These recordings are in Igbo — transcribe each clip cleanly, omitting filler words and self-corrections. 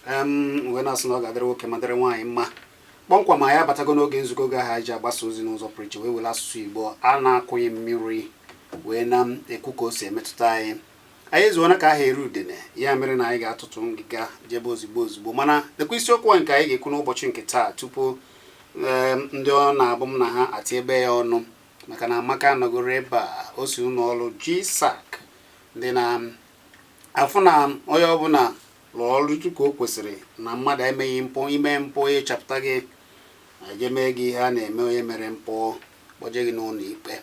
Wee na-asị na ọ ga-adịrị nwoke ma dịrị nwaanyị mma. Kpọmkwam, anyị abatago n'oge nzukọ oge ahụ anyị ji agbasa ozi n'ụzọ pụrụ iche, wee were asụsụ Igbo a na-akụghị mmiri wee na-ekwu ka o si emetụta anyị. Anyị ezuona ka aha eri udene, ya mere na anyị ga-atụtụ ngịga jebe ozigbo ozigbo. Mana lekwa isiokwu nke anyị ga-ekwu n'ụbọchị nke taa tupu ndị ọ na-abụ m na ha ati ebe ya ọnụ, maka na Amaka nọgoro ebe a, o si ụlọ ọrụ GSAC, ndị na-afụ na onye ọbụla lụọ ọrụ ka o kwesịrị, na mmadụ emeghị mpụ. Ime mpụ, ịchapụta gị, eje mee gị ihe a na-eme onye mere mpụ, kpọje gị n'ụlọ ikpe.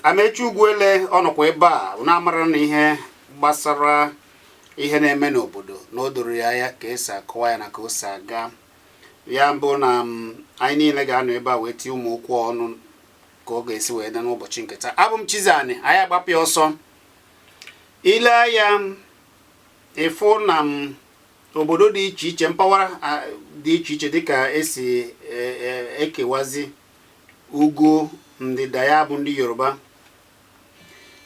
Amechi Ugwuele ọ nọkwa ebe a na-amara na ihe gbasara ihe na-eme n'obodo na o doro ya anya ka esi akọwa ya na ka o si aga. Ya bụ na anyị niile ga-anọ ebe a wee tie ụmụ okwu ọnụ ka ọ ga-esi wee dị n'ụbọchị nke taa. Abụ m Chizani, anyị agbapụ ya ọsọ. Ile anya ịfụ na m obodo dị iche iche, mpaghara dị iche iche, dịka esi ekewazi ugwu, ndịda, ya bụ ndị Yoruba,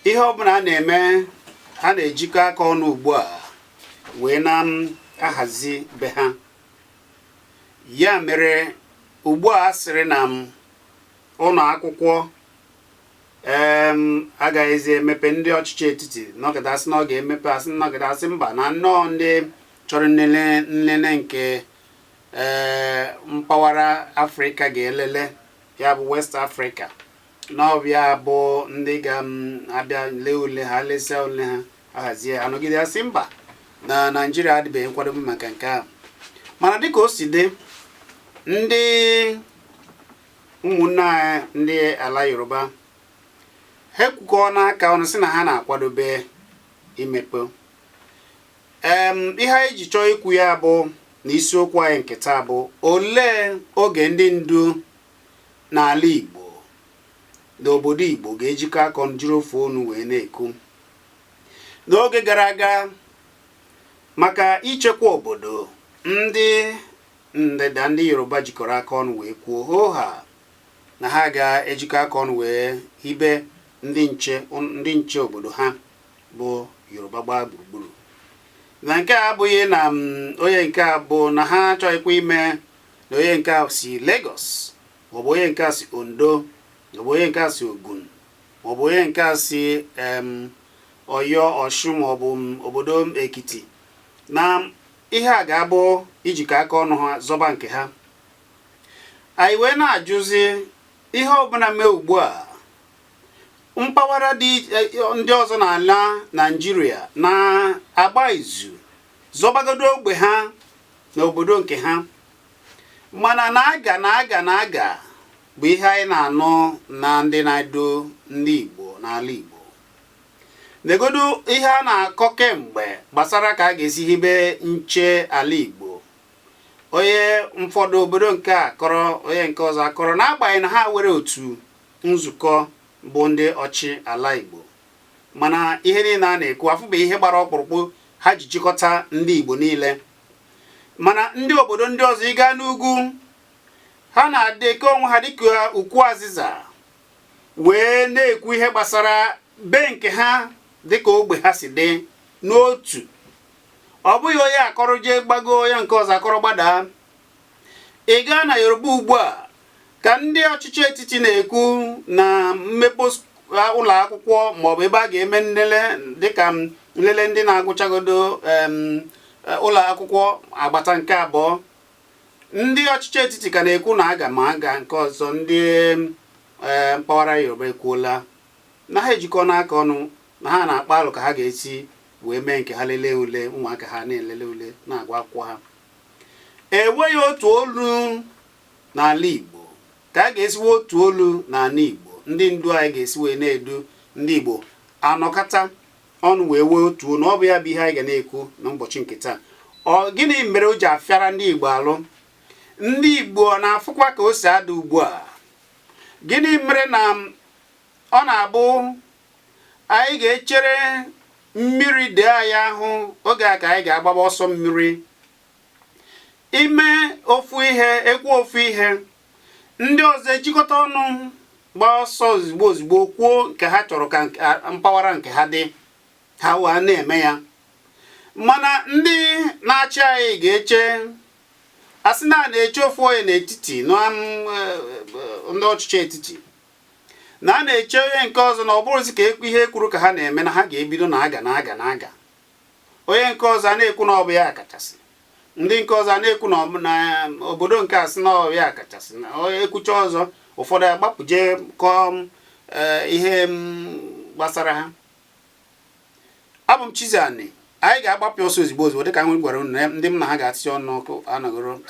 ihe ọbụla a na-eme, ha na-ejikọ aka ọnụ ugbu a wee na-ahazi be ha. Ya mere ugbu a sịrị na m ụlọ akwụkwọ agaghịzi emepe. Ndị ọchịchị etiti nọgide asị na ọ ga-emepe, asị nọgide asị mba, na nnọọ ndị chọrọ nlele nlele nke mpaghara Afrịka ga-elele, ya bụ West Africa, n'ọbịa bụ ndị ga-abịa lee ule ha, lesịa ule ha, ahazie. Anọgide asị mba, na Naijiria adịbeghị nkwadobe maka nke ahụ. Mana dịka o si dị, ndị ụmụnne anyị ndị ala Yoruba, ha ekwukọ n'aka ọnụ sị na ha na-akwadobe imepe. Ihe anyị ji chọọ ikwu ya bụ na isiokwu anyị nke taa bụ: olee oge ndị ndu n'ala Igbo n'obodo Igbo ga-ejikọ aka ọnụ jiri ofu onu wee na-ekwu? N'oge gara aga, maka ichekwa obodo, ndị ndịda, ndị Yoruba, jikọrọ aka ọnụ wee kwuo hoha na ha ga-ejikọ aka ọnụ wee hibe ndị nche obodo ha bụ Yoruba gbaa gburugburu. Na nke a abụghị na onye nke a bụ na ha achọghịkwa ime na onye nke a si Lagos, maọbụ onye nke a si Ondo, maọbụ onye nke a si Ogun, maọbụ onye nke a si Ọyọ, Ọshụn, maọbụ obodo Ekiti, na ihe a ga-abụ ijikọ aka ọnụ ha zọba nke ha. Anyị wee na-ajụzi, ihe ọbụla mee ugbu a, mpaghara dị ndị ọzọ n'ala Naịjirịa na-agba izu zọbagodo ogbe ha n'obodo nke ha, mana na-aga na-aga na-aga bụ ihe anyị na-anụ na ndị na-edo ndị Igbo n'ala Igbo negodo ihe a na-akọ kemgbe gbasara ka a ga-esi hibe nche ala Igbo. Onye ụfọdụ obodo nke a kọrọ, onye nke ọzọ akọrọ, n'agbanyeghị na ha were otu nzukọ bụ ndị ọchị ala Igbo, mana ihe niile a na-ekwu afụbeghị ihe gbara ọkpụrụkpụ ha ji chịkọta ndị Igbo niile. Mana ndị obodo ndị ọzọ, ịga n'ugwu, ha na-adịkọ onwe ha dịka ukwu azịza wee na-ekwu ihe gbasara be nke ha dịka ogbe ha si dị n'otu. Ọ bụghị onye akọrọ jee gbago, onye nke ọzọ akọrọ gbadaa. Ị gaa na Yoruba ugbu a, ka ndị ọchịchị etiti na-ekwu na mmepe ụlọ akwụkwọ maọbụ ebe a ga-eme nlele, dịka nlele ndị na-agụchagodo ụlọ akwụkwọ agbata nke abụọ, ndị ọchịchị etiti ka na-ekwu na aga ma aga nke ọzọ. Ndị mpaghara Yoruba ekwuola na ha ejikọ n'aka ọnụ, na ha na-akpa alụ ka ha ga-esi wee mee nke ha, lelee ule ụmụaka ha na-elele ule na-agụ akwụkwọ ha. Enweghị otu olu n'ala Igbo. Ka a ga-esiwe otu olu n'ala Igbo, ndị ndu anyị ga-esi wee na-edu ndị Igbo anọkọta ọnụ wee wee otu olu, ọ bụ ya bụ ihe anyị ga na-ekwu n'ụbọchị nke taa. Ọ gịnị mere o ji afịara ndị Igbo alụ? Ndị Igbo ọ na-afụkwa ka o si ada ugbu a? Gịnị mere na ọ na-abụ anyị ga-echere mmiri dee anyị ahụ oge a ka anyị ga-agbaba ọsọ mmiri? Ime ofu ihe, ekwu ofu ihe, ndị ọzọ ejikọta ọnụ gbaa ọsọ ozugbo ozugbo kwuo nke ha chọrọ ka mpaghara nke ha dị, ha wee na-eme ya. Mana ndị na-achị anyị ga-eche, asị na a na-eche ofu onye n'etiti na ndị ọchịchị etiti, na a na-eche onye nke ọzọ, na ọ bụrụzi ka ekwu ihe ekwuru ka ha na-eme, na ha ga-ebido na aga na aga na aga. Onye nke ọzọ a na-ekwu na ọ bụ ya kachasị, ndị nke ọzọ a na-ekwu na ọ bụ na obodo nke a sị na ọ bụ ya kachasị, na ekwucha ọzọ, ụfọdụ agbapụje kọọ ihe gbasara ha. Abụ m Chizzy. Anyị ga-agbapụ ọsọ ozigbo ozigbo, dịka m gwara unu na ndị m na ha ga-atịsị ọnụ ọkụ anọgoro.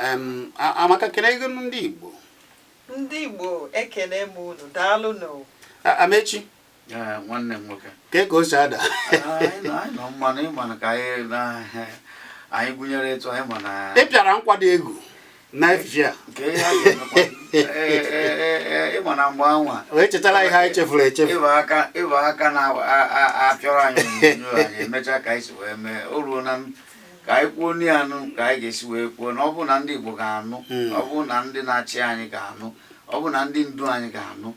Amaka, kene ego ndị Igbo. Ndị Igbo, ekene m unu, daalụ nụ. Amechi. Ee, nwanne m nwoke. Kee ka o si ada? Anyị nọ mmanụ ịmanụ ka anyị na anyị gụnyere etu anyị ma na Ị pịara nkwado egwu na efifie a. Nke ihe a ga-emekwa. Ee, ịma na mgbe anwa Wee chetara ihe anyị chefuru echefu. Ịba aka na-apịọrọ anyị onyonyo anyị, emechaa ka anyị si wee mee o ruo na ka anyị kwuo n'i anụ, ka anyị ga-esi wee kwuo na ọ bụrụ na ndị Igbo ga-anụ, ọ bụrụ na ndị na-achị anyị ga-anụ, ọ bụrụ na ndị ndu anyị ga-anụ,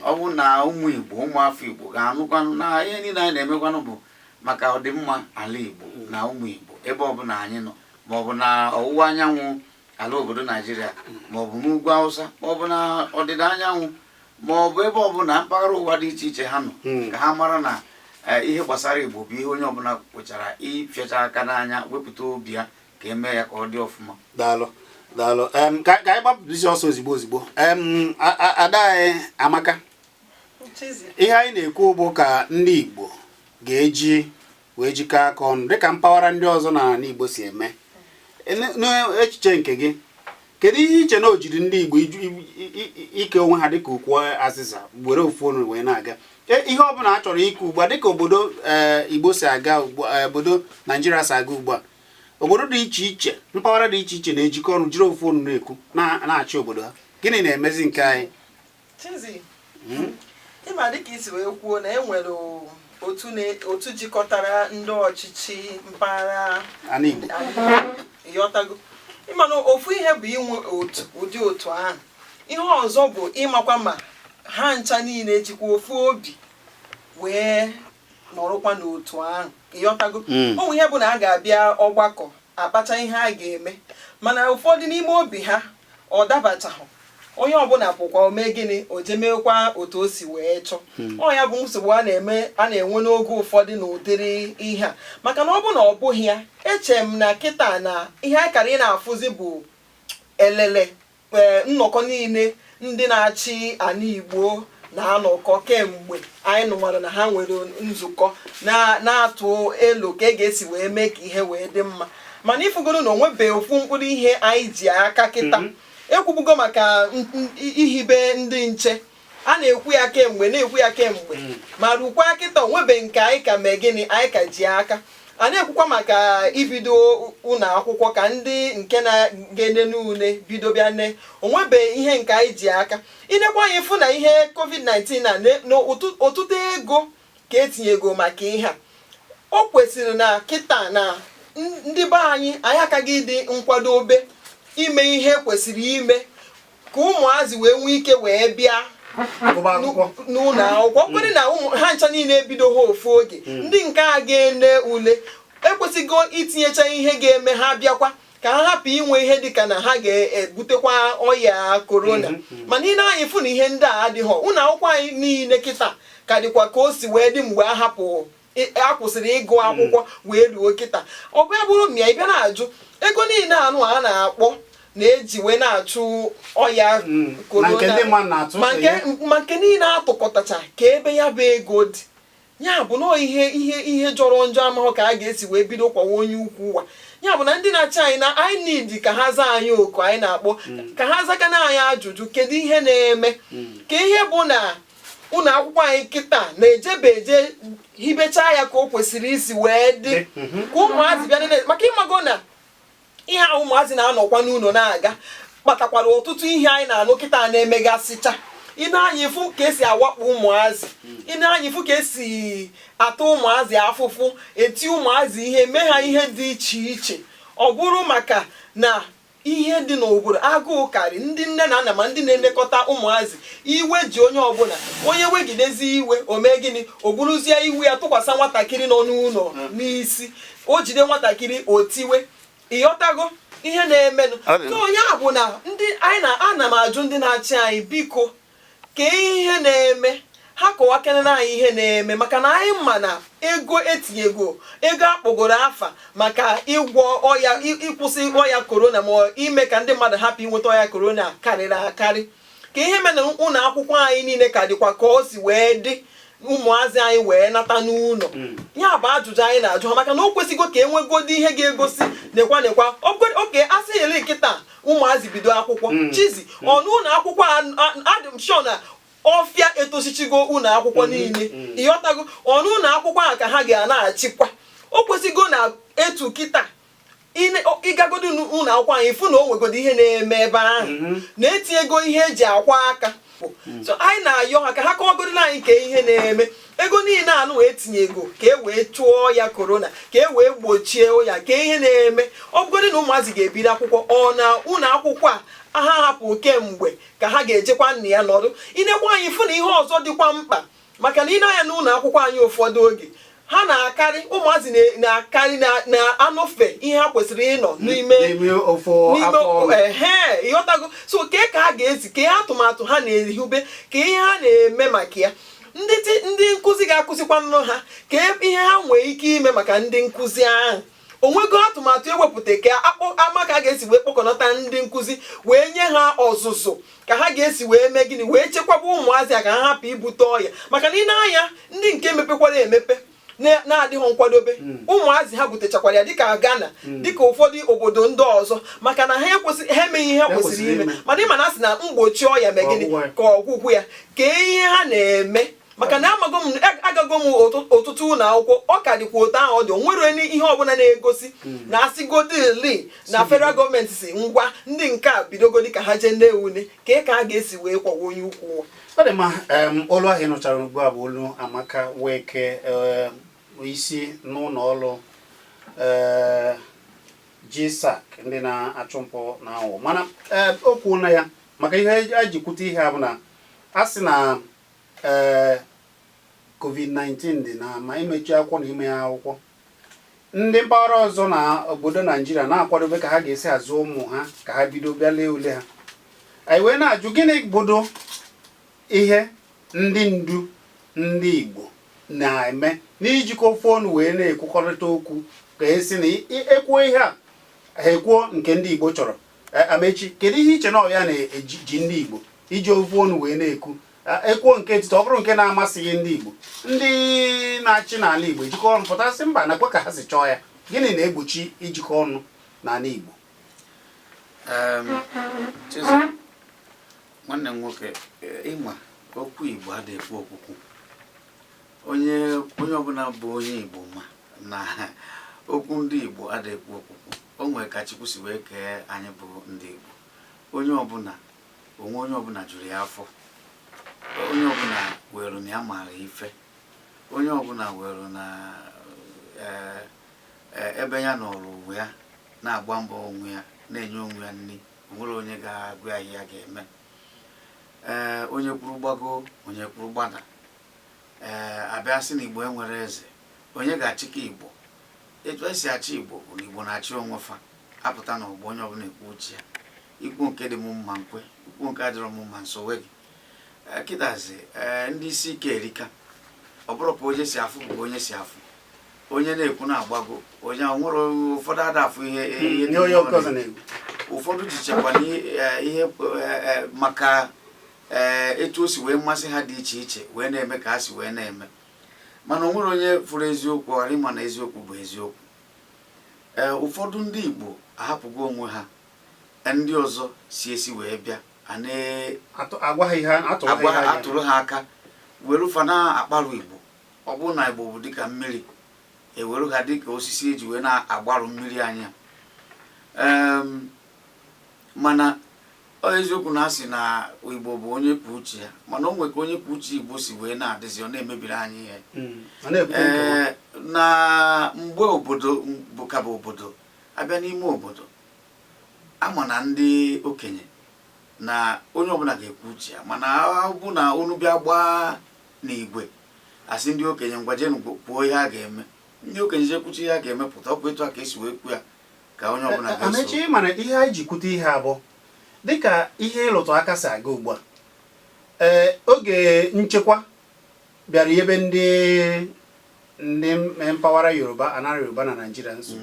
ọ bụrụ na ụmụ Igbo, ụmụ afọ Igbo ga-anụkwanụ na ihe niile anyị na-emekwanụ bụ maka ọdịmma ala Igbo na ụmụ Igbo ebe ọbụla anyị nọ, ma ọ bụ na ọwụwa anyanwụ ala obodo Naijiria, ma ọ bụ n'ugwu Awụsa, ma ọ bụ na ọdịda anyanwụ, ma ọ bụ ebe ọbụla mpaghara ụwa dị iche iche ha nọ, ka ha mara na ihe gbasara Igbo bụ ihe onye ọbụla kwechara ifecha aka n'anya, wepụta obi ya ka emee ya ka ọ dị ọfụma. Daalụ, daalụ. Ka anyị gbapụzi ọsọ ozigbo ozigbo. Ada anyị Amaka. Chizzy. Ihe anyị na-ekwu bụ ka ndị Igbo ga-eji wee jikọọ aka ọnụ dịka mpaghara ndị ọzọ n'ala Igbo si eme. N'echiche nke gị, kedu ihe iche na o jiri ndị Igbo ike onwe ha dịka ukwu azịza, were ofu ọnụ wee na-aga? Ihe ọbụla a chọrọ ike ugbu a, dịka obodo Igbo si aga ugbu a, obodo Naijiria si aga ugbu a, obodo dị iche iche, mpaghara dị iche iche na-ejikọ ọnụ jiri ofu ọnụ na-ekwu na-achị obodo ha. Gịnị na-emezi nke anyị? Chizzy, ịma dịka isi wee kwuo na e nwere otu jikọtara ndị ọchịchị mpaghara ala Igbo. Ịghọtago, ịma na ofu ihe bụ inwe otu, ụdị otu ahụ, ihe ọzọ bụ ịmakwa ma ha ncha niile jikwa ofu obi wee nọrọkwa n'otu ahụ. Ịghọtago? Ụmụ ihe bụ na a ga-abịa ọgbakọ akpacha ihe a ga-eme, mana ụfọdụ n'ime obi ha ọ dabachahụ. Onye ọbụla pụkwa ome gịnị, o jemekwa otu o si wee chọọ. Ọ ya bụ nsogbu a na-eme, a na-enwe n'oge ụfọdụ n'ụdịrị ihe a, maka na ọ bụ na ọ bụghị ya, eche m na kịta na ihe a kara ị na-afụzi bụ elele, ee, nnọkọ niile ndị na-achị ala Igbo na-anọkọ kemgbe anyị nụwara na ha nwere nzukọ na-atụ elu ka e ga-esi wee mee ka ihe wee dị mma. Mana ifugoro na onwebeghị ofu mkpụrụ ihe anyị ji aka kịta. Ekwubugo maka ihibe ndị nche, a na-ekwu ya kemgbe, na-ekwu ya kemgbe, ma rukwa kịta onwebe nke anyị ka mee gịnị, anyị ka ji aka. A na-ekwukwa maka ibido ụlọ akwụkwọ ka ndị nke na-ga-enene ule bido bịa ne, onwebe ihe nke anyị ji aka. Inekwa anyị fụ na ihe COVID-19 na ọtụtụ ego ka etinyego maka ihe a, o kwesịrị na kịta na ndị be anyị, anyị akaghị ịdị nkwadobe ime ihe kwesịrị ime ka ụmụazị wee nwee ike wee bịa gụba akwụkwọ n'ụlọ akwụkwọ. Kwere na ụmụ ha ncha niile ebido ha ofu oge, ndị nke a ga-ene ule ekwesịgo itinyecha ihe ga-eme ha bịakwa ka ha hapụ inwe ihe dịka na ha ga-ebutekwa ọya korona. Mana ị na-anya fụ na ihe ndị a adịghọ. Ụlọ akwụkwọ anyị niile kịta ka dịkwa ka o si wee dị mgbe a hapụ a kwụsịrị ịgụ akwụkwọ wee ruo kịta. Ọ bụ ya bụrụ ma ya ị bịa na-ajụ ego niile anụ a na-akpọ na-eji wee na-achụ ọya Ma nke ndị mmadụ na-atụ ma nke ma nke niile atụkọtacha ka ebe ya bụ ego dị, ya bụ na ihe ihe ihe jọrọ njọ, amahụ ka a ga-esi wee bido kwawa onye ukwu ụwa. Ya bụ na ndị na-achị anyị na anyị need ka ha zaa anyị oku anyị na-akpọ, ka ha zakana anyị ajụjụ: kedu ihe na-eme ka ihe bụ na ụlọ akwụkwọ anyị kịta na-ejebe eje hibechaa ya ka o kwesịrị isi wee dị, ka ụmụazị bịa nene? Maka ịmago na ihe ahụ ụmụazị na-anọkwa n'ụlọ na-aga kpatakwara ọtụtụ ihe anyị na-anụ kịta na-emegasịcha. Ị na-anya ịfụ ka esi awakpo ụmụazị, ị na-anya ịfụ ka esi ata ụmụazị afụfụ, eti ụmụazị ihe, mee ha ihe dị iche iche. Ọ bụrụ maka na ihe dị n'obodo agụụ karị ndị nne na nna ma ndị na-elekọta ụmụazị, iwe ji onye ọbụla. Onye wegidezi iwe, o mee gịnị? O buruzie iwe ya tụkwasị nwatakịrị nọ n'ụlọ n'isi. O jide nwatakịrị, o tiwe. Ịghọtago ihe na-emenụ? Ọ dị. So ya bụ na ndị anyị na ana m ajụ ndị na-achị anyị, biko, ka ihe na-eme ha kọwakenere anyị ihe na-eme, maka na anyị ma na ego etinyego, ego akpọgoro afa maka ịgwọ ọya, ịkwụsị ọya korona, ma ọ ime ka ndị mmadụ hapụ inweta ọya korona, karịrị akarị. Ka ihe mere na ụlọ akwụkwọ anyị niile ka dịkwa ka o si wee dị, ụmụazị anyị wee nata n'ụlọ. Ya bụ ajụjụ anyị na-ajụ ha, maka na o kwesịgo ka e nwegodi ihe ga-egosi nekwa nekwa oke asị ele nkịta ụmụazị bido akwụkwọ. Chizi ọnụ ụlọ akwụkwọ adị m sure na ọfịa etosichigo ụlọ akwụkwọ niile. Ịghọtago? Ọnụ ụlọ akwụkwọ a ka ha ga na-achịkwa. O kwesịgo na etu kịta ịgagodo n'ụlọ akwụkwọ anyị, fụ na o nwegodi ihe na-eme ebe ahụ, na-etinyego ihe eji akwa aka. So anyị na-ayọ ha ka ha kọwagodoro anyị ka ihe na-eme. Ego niile anụ etinyego ka e wee chụọ ya korona, ka e wee gbochie ya, ka ihe na-eme, ọ bụgodị na ụmụazị ga-ebido akwụkwọ, ọ na ụlọ akwụkwọ a ha hapụ kemgbe ka ha ga-ejekwa nna ya nọdụ. Inekwa anyị, fụ na ihe ọzọ dịkwa mkpa, maka na ị na-anya n'ụlọ akwụkwọ anyị, ụfọdụ oge ha na-akarị ụmụazị na-akarị na-anọfe ihe ha kwesịrị ịnọ n'ime n'ime ofu n'ime afọ ọrụ. Ehe, ịghọtago? So kee ka ha ga-esi, kee atụmatụ ha na-ehube, ka ihe ha na-eme maka ya, ndị nkụzi ga-akụzikwa nnụ ha, ka ihe ha nwee ike ime maka ndị nkụzi ahụ. Onwego atụmatụ ewepụta ka akpọ ama ka a ga-esi wee kpọkọnata ndị nkụzi, wee nye ha ọzụzụ ka ha ga-esi wee mee gịnị, wee chekwaba ụmụazị a ka ha hapụ ibute ọya? Maka na ị na-anya ndị nke mepekwara emepe na-adịghị nkwadobe, ụmụazị ha butechakwara ya, dịka Ghana, dịka ụfọdụ obodo ndị ọzọ, maka na ha ekwesị ha emeghị ihe ha kwesịrị ime. Ime. Mana ịma na a sị na mgbochi ọya mee gịnị? Ọgwụgwọ ya. Ka ọgwụgwụ ya. Kee ihe ha na-eme? Maka na amago m, agago m ọtụtụ ụlọ akwụkwọ, ọ ka dịkwa otu ahụ ọ dị. O nwere ihe ọbụla na-egosi na asịgodili na federal gọọmenti si ngwa, ndị nke a bidogodi ka ha jee nee ule, ka ka a ga-esi wee kwawa onye ukwu. Ọ dị mma. Olu ahụ ị nụchara ugbu a bụ olu Amaka Weke, isi n'ụlọ ọrụ GSAC, ndị na-achụ mpụ na aghụghọ. Mana o kwuo na ya maka ihe eji kwute ihe a bụ na a sị na COVID-19 dị na ma imechi akwụkwọ na ime ya akwụkwọ, ndị mpaghara ọzọ na obodo Naijiria na-akwadobe ka ha ga-esi azụ ụmụ ha ka ha bido bịa lee ule ha. Anyị wee na-ajụ, gịnị bụdo ihe ndị ndu ndị Igbo na-eme n'ijikọ phone wee na-ekwukọrịta okwu, ka esi na ekwuo ihe a, ha ekwuo nke ndị Igbo chọrọ? Amechi, kedu ihe iche na ọ ya na-eji ji ndị Igbo iji ofu ọnụ wee na-ekwu? Ekwuo nke etiti, ọ bụrụ nke na-amasịghị ndị Igbo, ndị na-achị n'ala Igbo ejikọ ọnụ pụtasị mba, nakwa ka ha si chọọ ya. Gịnị na-egbochi ijikọ ọnụ n'ala Igbo? Chizi, nwanne m nwoke, ịma okwu Igbo adịghị ekwu okwukwu. Onye ọbụla bụ onye Igbo ma na okwu ndị Igbo adịghị ekwu okwukwu. O nwere ka Chukwu si wee kee anyị bụ ndị Igbo. Onye ọbụla onwe, onye ọbụla juru ya afọ, onye ọbụla were na ya maara ife, onye ọbụla were na ebe ya nọrọ onwe ya na-agba mbọ onwe ya, na-enye onwe ya nri, onwere onye ga-agụ ya ihe ya ga-eme. Onye kwuru gbago, onye kwuru gbada. Abịa sị na Igbo enwere eze, onye ga-achịkọ Igbo? Etu esi achị Igbo bụ na Igbo na-achị onwe fa. Apụta n'ọgbọ, onye ọbụla ekwu uche ya, ikwu nke dị m mma nkwe, ikwu nke adịrọ m mma nsowe gị. Kịtazi ndị isi ike erika. Ọ bụrụ ka onye si afụ bụ ka onye si afụ, onye na-ekwu na-agbago, onye ọ nwere ụfọdụ ada afụ ihe ihe Nye onye ọzọ na-ekwu. Ụfọdụ jichakwa n'ihe maka etu o si wee masị ha dị iche iche wee na-eme ka ha si wee na-eme. Mana o nwere onye fụrụ eziokwu ghara ịma na eziokwu bụ eziokwu. Ụfọdụ ndị Igbo ahapụgo onwe ha, ndị ọzọ si esi wee bịa a na agwa ha ihe atụrụ ha agwa ihe ha ha atụrụ ha aka, were fa na-akparụ Igbo. Ọ bụrụ na Igbo bụ dịka mmiri, ewere ha dịka osisi eji wee na-agbarụ mmiri anya. Mana ọ eziokwu na a sị na Igbo bụ onye kwuo uche ya, mana o nwere ka onye kwuo uche Igbo si wee na-adịzi, ọ na-emebiri anyị ihe. Ọ na-ebute nkewa. Na mgbe obodo bụ ka bụ obodo, abịa n'ime obodo, ama na ndị okenye na onye ọbụla ga-ekwu uche ya. Mana ọ bụ na unu bịa gbaa n'igwe, asị ndị okenye, ngwa jenu kwuo ihe a ga-eme. Ndị okenye jekwuchi ihe a ga-emepụta, ọ bụ etu a ka esi wee kwu ya ka onye ọbụla ga-eso. Amechi, mana ihe anyị ji kwute ihe abụọ dịka ihe ịlụtụ aka si aga ugbu a, ee, oge nchekwa bịara ebe ndị mpaghara Yoruba anara Yoruba na Naijiria nso,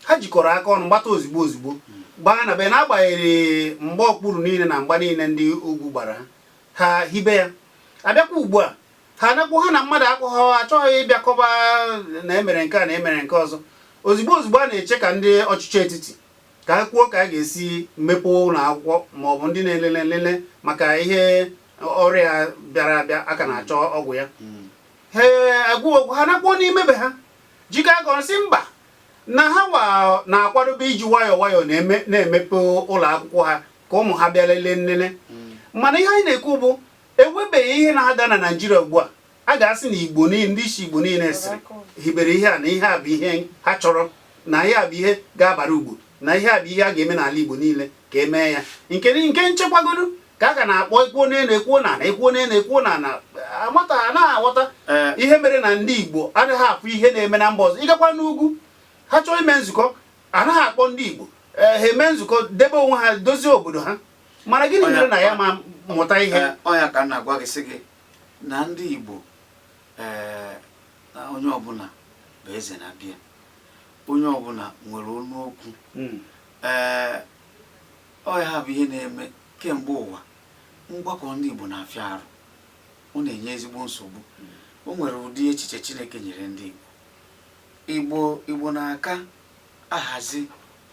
ha jikọrọ aka ọnụ gbata ozugbo ozugbo gbaa na be, n'agbanyeghị mgba okpuru niile na mgba niile ndị ugwu gbara ha, ha hibe ya. Abịakwa ugbu a, ha anakwu ha na mmadụ akpọghọ achọghị ịbịakọba na emere nke a na emere nke ọzọ. Ozugbo ozugbo a na-eche ka ndị ọchịchị etiti ka ha kwuo ka a ga-esi mepee ụlọ akwụkwọ ma ọ bụ ndị na-elele nlele maka ihe ọrịa bịara abịa aka na-achọ ọgwụ ya, ha agwụ okwu ha nakwuo n'ime be ha jikọ aka ọnụ sị mba, na ha wa na-akwadobe iji nwayọọ nwayọọ na-emepe ụlọ akwụkwọ ha ka ụmụ ha bịa lelee nlele. Mana ihe anyị na-ekwu bụ ewebeghị ihe na-ada na Naịjirịa ugbu a, a ga-asị na Igbo niile, ndị isi Igbo niile sịrị hibere ihe a, na ihe a bụ ihe ha chọrọ, na ihe a bụ ihe ga-abara Igbo, na ihe a bụ ihe a ga-eme n'ala Igbo niile ka emee ya. Nke nchekwagodu ka a ka na-akpọ ekwuo n'elu, ekwuo n'ala, ekwuo n'elu, ekwuo n'ala, amata anaghị aghọta ihe mere na ndị Igbo anaghị afụ ihe na-eme na mba ọzọ. Ịgakwa n'ugwu, ha chọọ ime nzukọ, anaghị akpọ ndị Igbo. Ee, ha eme nzukọ, debe onwe ha, dozie obodo ha. Mana gịnị mere na ya ma mụta ihe? Ọnya ka m na-agwa gị, sị gị na ndị Igbo, ee, na onye ọbụla bụ eze na bịa, onye ọbụla nwere ọnụ okwu. Ee, ọ ya bụ ihe na-eme kemgbe ụwa. Mgbakọ ndị Igbo na-afịa arụ, ọ na-enye ezigbo nsogbu. O nwere ụdị echiche Chineke nyere ndị Igbo. Igbo na-aka ahazi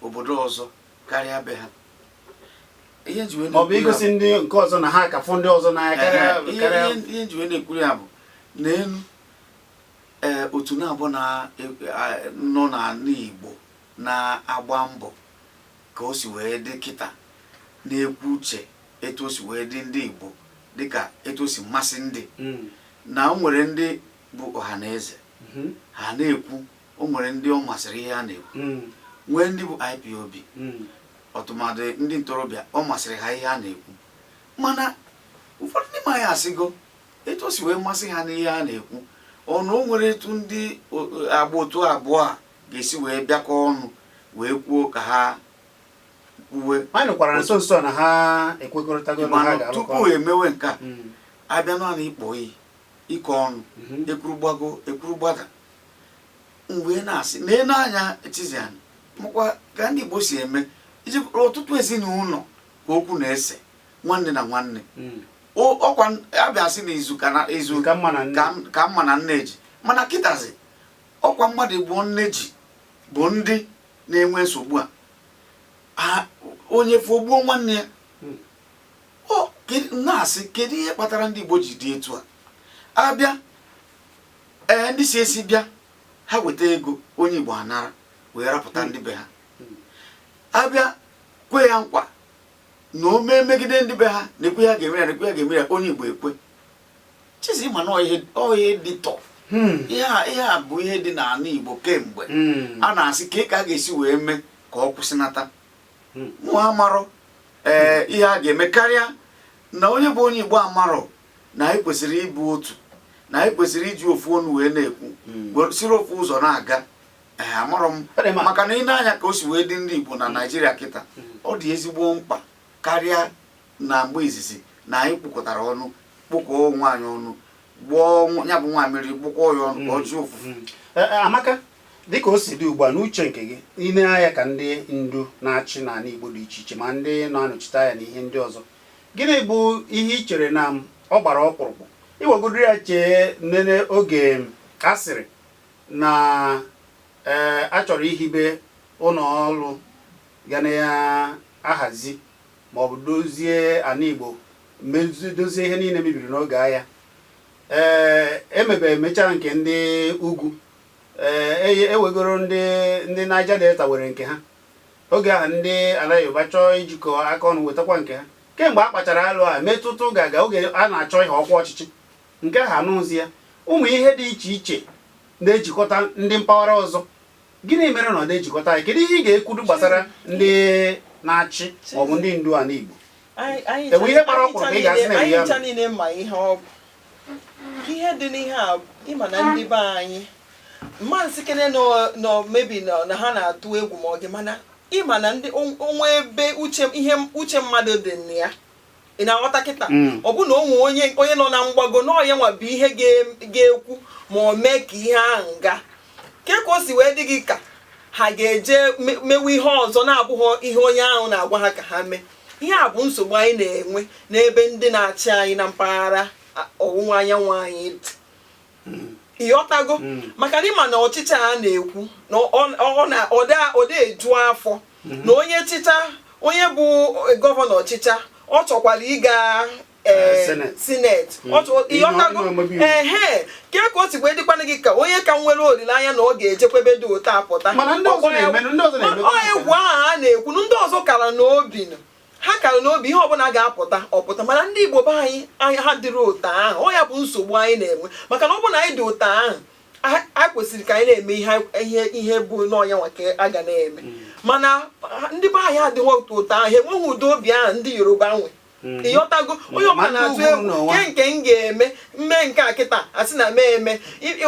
obodo ọzọ karịa be ha. Ihe nji wee Ma ọ bụ na-ekwu ya igosi ndị nke ọzọ na ha ka fụ ndị ọzọ n'anya karịa. Ihe Karịa. Ihe nji wee na-ekwuru ya bụ na elu, ee, otu na-abụ na nọ n'ala Igbo na-agba mbọ ka o si wee dị kịta, na-ekwu uche etu o si wee dị ndị Igbo, dịka etu o si masị ndị na o nwere ndị bụ ọha na eze, ha na-ekwu, o nwere ndị ọ masịrị ihe ha na-ekwu, nwee ndị bụ IPOB, ọtụmadị ndị ntorobịa ọ masịrị ha ihe a na-ekwu. Mana ụfọdụ n'ime anyị asịgo etu o si wee masị ha n'ihe a na-ekwu ọnụ, o nwere etu ndị agba otu abụọ a ga-esi wee bịakọ ọnụ wee kwuo ka ha kwuwe. Anyị nụkwara nso nso a na ha ekwekọrịtago na ha Mana ga-arụkọ. Tupu emewe nke a, abịa naanị ịkpọ iyi ịkọ ọnụ, ekwuru gbago, ekwuru gbada, m wee na-asị na anya Chizian makwa ka ndị Igbo si eme iji ọtụtụ ezinụlọ ka okwu na-ese nwanne na nwanne. Ọkwa abịa sị na izu ka na izu ka mma na nne. Ka mma na nne ji, mana kịtazi ọkwa mmadụ bụ nne ji bụ ndị na-enwe nsogbu a. Onye fogbuo nwanne ya. Ọ na-asị kedu ihe kpatara ndị Igbo ji dị etu a? Abịa, ee, ndị si esi bịa, ha weta ego, onye Igbo anara wee rapụta ndị be ha. Abịa kwe ya nkwa na o mee megide ndị be ha, na-ekwe ya ga-eme ya, na-ekwe ya ga-eme ya, onye Igbo ekwe. Chizi ma na ọ ihe dị tọ. Ihe a bụ ihe dị n'ala Igbo kemgbe. A na-asị ka a ga-esi wee mee ka ọ kwụsịnata. Mụ amarọ, ee, ihe a ga-eme karịa na onye bụ onye Igbo amarọ na anyị kwesịrị ịbụ otu, na anyị kwesịrị iji ofu ọnụ wee na-ekwu, siri ofu ụzọ na-aga. Ee, amarọ m. Ọ dị mma. Maka na ị na-anya ka o si wee dị ndị Igbo na Naịjirịa kịta, ọ dị ezigbo mkpa karịa na mgbe izizi na anyị kpụkọtara ọnụ, kpụkọọ onwe anyị ọnụ, gbụọ ya bụ nwa mmiri, gbụkọọ ya ọnụ ka ọ jụọ ụfụfụ. Amaka, dịka o si dị ugbu a, n'uche nke gị, ile anya ka ndị ndu na-achị n'ala Igbo dị iche iche, ma ndị na-anọchite anya na ihe ndị ọzọ, gịnị bụ ihe ị chere na ọ gbara ọkpụrụkpụ iwegodoro ya chee nene oge a sịrị na, ee, a chọrọ ihibe ụlọ ọrụ ga na-ahazi maọbụ dozie ala Igbo, dozie ihe niile mebiri n'oge agha, ee, emebe emechaa nke ndị ugwu, ee, ewegoro ndị Niger Delta were nke ha oge ahụ, ndị ala Yoruba chọọ ijikọ aka ọnụ wetakwa nke ha. Kemgbe a kpachara alụ a metụtụ ga-aga oge a na-achọ ihe ọkwa ọchịchị nke ahụ anụzi ya, ụmụ ihe dị iche iche na-ejikọta ndị mpaghara ọzọ, gịnị mere na ọ na-ejikọta anyị? Kedu ihe ị ga-ekwudu gbasara ndị na-achị maọbụ ndị ndu ala Igbo? Enwe ihe gbara ọkpụrụ ka ị ga-asị na anyị ya ncha niile ma ihe ọ bụ ihe dị n'ihe a. Ịma na ndị be anyị Mma nsikene nọ mebi na ha na-atụ egwu ma ọ gị, mana ịma na ndị onwe ebe uche ihe uche mmadụ dị na ya, ị na-aghọta kịta? Ọ bụ na onwe onye onye nọ na mgbago na ọya nwa bụ ihe ga-ekwu ma ọ mee ka ihe ahụ gaa ke ka o si wee dị gị ka ha ga-eje mewe ihe ọzọ na-abụghị ihe onye ahụ na-agwa ha ka ha mee. Ihe a bụ nsogbu anyị na-enwe n'ebe ndị na-achị anyị na mpaghara ọwụwa anyanwụ anyị dị, ịghọtago? Maka na ịma na ọchịchị a na-ekwu na ọ da eju afọ na onye chịcha, onye bụ gọvanọ ọchịcha, ọ chọkwara ịga Senate. Senate. Ịghọtago? Ịnọ omebe iwu. Ehe, ke ka o si wee dịkwana gị ka onye ka nwere olileanya na ọ ga-ejekwebe dị otu apụta. Mana ndị ọzọ ndị ọzọ na-emekwa. Ọ egwu ahụ a na-ekwu na ndị ọzọ kara n'obi nụ. Ha kara n'obi ihe ọbụla ga-apụta ọpụta, mana ndị Igbo be anyị ha dịrị ụtọ ahụ. Ọ ya bụ nsogbu anyị na-enwe, maka na ọ bụ na anyị dị ụtọ ahụ, a kwesịrị ka anyị na-eme ihe ihe bụ n'ọnya nwa ka a ga na-eme, mana ndị be anyị adịghị otu ụtọ ahụ, ha enweghị ụdị obi ahụ ndị Yoruba nwe, ịghọtago? Onye Ma ọbụla ndị na-atụ ugwu egwu n'ụwa. ke nke m ga-eme mme nke a kịta asị na mee eme.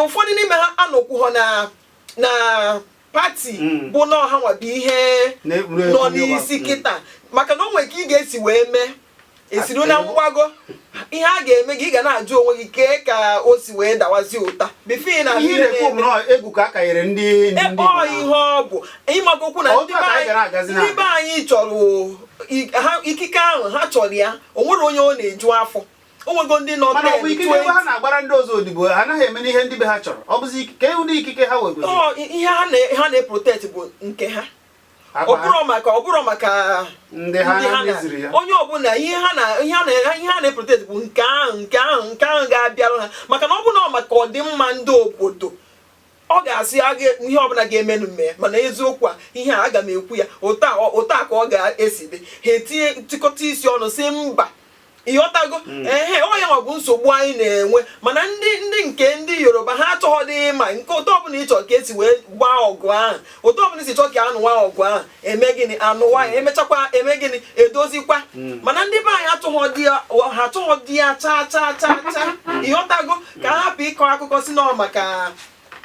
Ụfọdụ n'ime ha anọkwughọ na party bụ na ọha nwa bụ ihe nọ n'isi kịta, maka na o nwere ka ị ga-esi wee mee esiru na mgbago ihe a ga-eme gị, ị ga na-ajụ onwe gị kee ka o si wee dawazi ụta before ị na Ihe ị na-ekwu bụ na egwu ka a kanyere ndị ndị Igbo ọ ihe ọ bụ ịmagokwu na Otu ndị a be ka anyị gara agazi ndị be anyị chọrọ ha ikike ahụ, ha chọrọ ya. O nwere onye ọ na-eju afọ, o nwego ndị nọ Mana ọ bụ 10, ikike ebe 20. ha na-agbara ndị ọzọ odibo, ha anaghị eme n'ihe ndị be ha chọrọ. Ọ bụzi ikike ụdị ikike ha nwekwara? Ọ ihe ha na-eprotect bụ nke ha. Akpa ọ ha. bụrụ maka Ndị ha ndị ha ndị ziri ya. Onye ọbụla ihe ha na-eprotect bụ nke ahụ, nke ahụ, nke ahụ ga-abịarụ ha, maka na ọ bụ na ọ maka ọdịmma ndị obodo, ọ ga-asị ihe ọbụla ga-emenụ mee. Mana eziokwu a, ihe a aga m ekwu ya ụta ụta ka ọ ga-esi dị, ha etinye tikọta isi ọnụ si mba, ịghọtago? Ehe, ọ ya nwa bụ nsogbu anyị na-enwe. Mana ndị nke ndị Yoruba, ha achọghọdị ịma nke ụtọ ọbụla ịchọ ka esi wee gbaa ọgụ ahụ, ụtọ ọbụla isi chọọ ka anụwa ọgụ ahụ, eme gịnị, anụwa ya, emechakwa eme gịnị, edozikwa. Mana ndị be anyị achọghọdị ya, ha achọghọdị ya chaa chaa chaa chaa, ịghọtago? Ka ha hapụ ịkọ akụkọ si nọ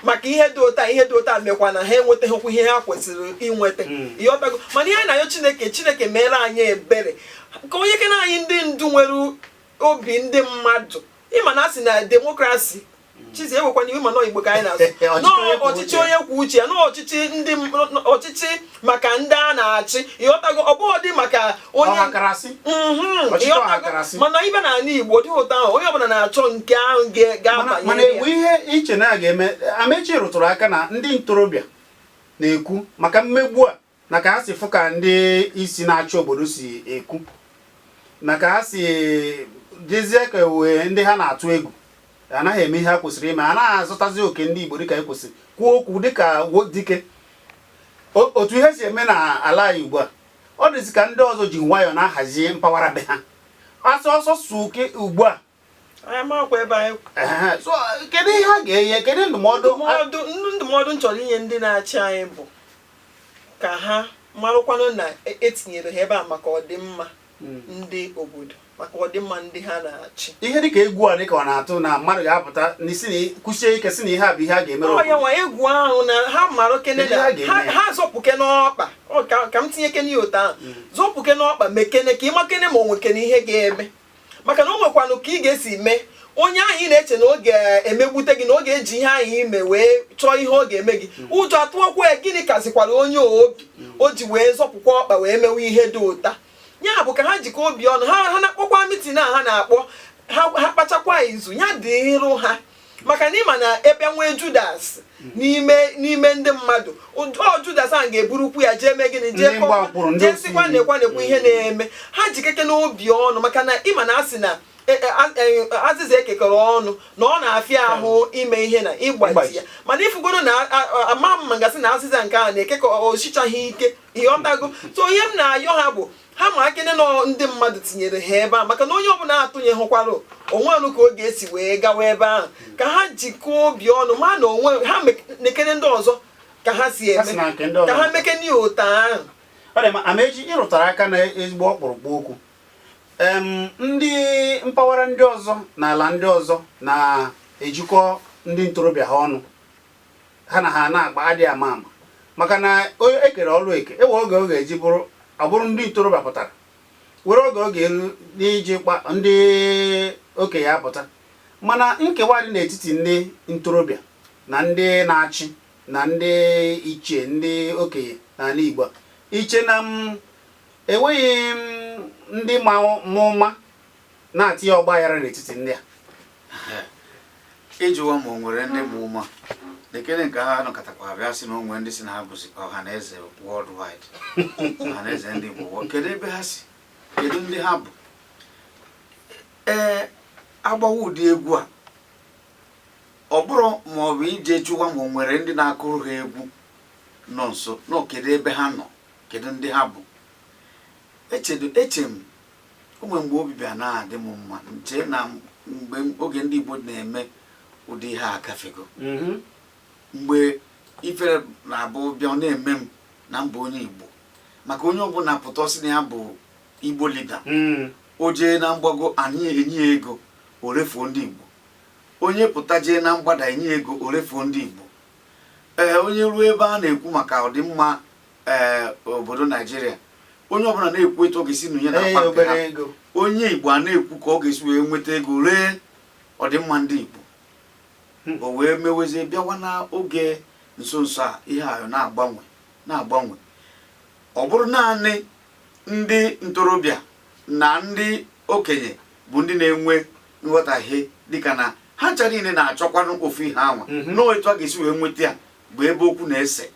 maka ihe dị ụta, ihe dị ụta mekwa na ha enwetaghịkwa ihe ha kwesịrị inweta, ịghọtago? Mana ihe anyị na-ayọ Chineke, Chineke meere anyị ebere ka onye kene anyị ndị ndu nwere obi ndị mmadụ. Ịma na a sị na democracy chizi ewekwana iwe, ma nọ Igbo ka anyị na-asụ. Ọchịchị Nọọ onye kwuo ọchịchị uche ya. Onye kwuo uche ya, nọọ ọchịchị ndị ọchịchị maka ndị a na-achị, ịghọtago? Ọ bụghị dị maka onye Ọhakarasị. Ọchịchị ịghọtago? Ọhakarasị. Mana ibe n'ala Igbo dị ụtọ ahụ, onye ọbụla na-achọ nke ahụ Mana ga-abanyere egwu ya. Ihe iche na a ga-eme, Amechi rụtụrụ aka na ndị ntorobịa na-ekwu maka mmegbu a, na ka ha si fụ ka ndị isi na-achị obodo si ekwu, na ka ha si dịzie ka wee ndị ha na-atụ egwu, anaghị eme ihe ha kwesịrị ime, anaghị azụtazi oke ndị Igbo dịka e kwesịrị kwuo okwu dịka dike. Otu ihe si eme na ala anyị ugbu a, ọ dịzi ka ndị ọzọ ji nwayọọ na-ahazi mpaghara be ha asọ ọsọ suke ugbu a. Anyị amakwa ebe anyị Ehe, so kedu ihe a ga-enye, kedu ndụmọdụ? Ndụmọdụ m chọrọ inye ndị na-achị anyị bụ ka ha marụkwanụ na etinyere ha ebe a maka ọdịmma ndị obodo, maka ọdịmma ndị ha na-achị. Ihe dịka egwu a, dịka ọ na-atụ na mmadụ ga-apụta n'isi na kwụsie ike si na ihe a bụ ihe a ga-emere Ọ ya obodo. nwa egwu ahụ na ha marụ kene Kedu na ihe a ga-eme? Ha zọpụke n'ọkpa. Ọ ka m tinye kene ya otu ahụ, zọpụke n'ọkpa, mekene ka ịmakene ma o nwekene ihe ga-eme, maka na o nwekwanụ ka ị ga-esi mee onye ahụ ị na-eche na ọ ga-emegbute gị, na ọ ga-eji ihe ahụ ime wee chọọ ihe ọ ga-eme gị, ụjọ atụọkwa ya. Gịnị kazikwara onye obi o ji wee zọpụkwa ọkpa wee mewe ihe dị ụta ya? Bụ ka ha jikọ obi ọnụ ha, ha na-akpọkwa meeting a ha na-akpọ ha, ha kpachakwa izu ya dịịrụ ha, maka na ịma na ebe nwee Judas n'ime ndị mmadụ, ọ Judas ahụ ga-eburukwu ya jee mee gịnị, jee Ndị mgba mkpụrụ, ndị jee osi sịkwa imi. nekwa nekwa ihe na-eme. Ha jikeke n'obi ọnụ, maka na ịma na asị na azịza ekekọrọ ọnụ na ọ na-afịa ahụ ime ihe na ịgbaji Ịgbaji. ya. Mana ifugoro na ama mma gasị na azịza nke a na-ekekọ osichaghị ike, ịghọtago? So ihe m na-ayọ ha bụ ha ma akene nọ ndị mmadụ tinyere ha ebe a, maka na onye ọbụla atụnyeghụkwara onwe ọnụ ka ọ ga-esi wee gawa ebe ahụ, ka ha jikọọ obi ọnụ ma na onwe ha nekene ndị ọzọ ka ha si Ha si eme na nke ndị ọzọ. Ka ha mekene ya ụtọ ahụ. Ọ dị mma, Amechi, ịrụtara aka na ezigbo ọkpụrụkpụ okwu. Ndị mpaghara ndị ọzọ na ala ndị ọzọ na-ejikọ ndị ntorobịa ha ọnụ. Ha na ha na-agba adịghị ama ama, maka na onye ekere ọrụ eke ewe oge ọ ga-eji bụrụ, ọ bụrụ ndị ntorobịa pụtara were oge ọ ga-eru n'iji kpa ndị okenye apụta. Mana nkewa dị n'etiti ndị ntorobịa na ndị na-achị na ndị ichie, ndị okenye n'ala Igbo a, iche na m enweghị m ndị ma ụma na-atinye ọgba aghara n'etiti ndị a. Ịjụwa ma o nwere ndị ma ụma lekere nke ha nọkọtakwa bịa sị na o nwere ndị si na ha bụzi Ọhaneze worldwide, Ọhaneze ndị Igbo kedu ebe ha si? Kedu ndị ha bụ? Ee, agbawa ụdị egwu a, ọ bụrụ ma ọ bụ ije jụwa ma o nwere ndị na-akụrụ ha egwu nọ nso nọ, kedu ebe ha nọ? Kedu ndị ha bụ? Echedo eche m o nwere mgbe obi bịa na-adị m mma, nche na mgbe oge ndị Igbo na-eme ụdị ihe a agafego, mgbe ifere na-abụ bịa ọ na-eme m na mba onye Igbo, maka onye ọbụla pụta ọsị na ya bụ Igbo leader, o jee na mgbago anyị enye ya ego o refuo ndị Igbo, onye pụta jee na mgbada enye ya ego o refuo ndị Igbo. Ee, onye ruo ebe a na-ekwu maka ọdịmma ee obodo Naijiria, onye ọbụla na-ekwu etu ọ ga-esi nụnye na Ee, akpa nke ha. Obere ego. Onye Igbo a na-ekwu ka ọ ga-esi wee nweta ego ree ọdịmma ndị Igbo. O wee mewezie bịawa n'oge nso nso a, ihe a na-agbanwe na-agbanwe. Ọ bụrụ naanị ndị ntorobịa na ndị okenye bụ ndị na-enwe nghọtahie, dịka na ha ncha niile na-achọkwanụ ofu ihe anwa, nọọ etu a ga-esi wee nweta ya bụ ebe okwu na-ese.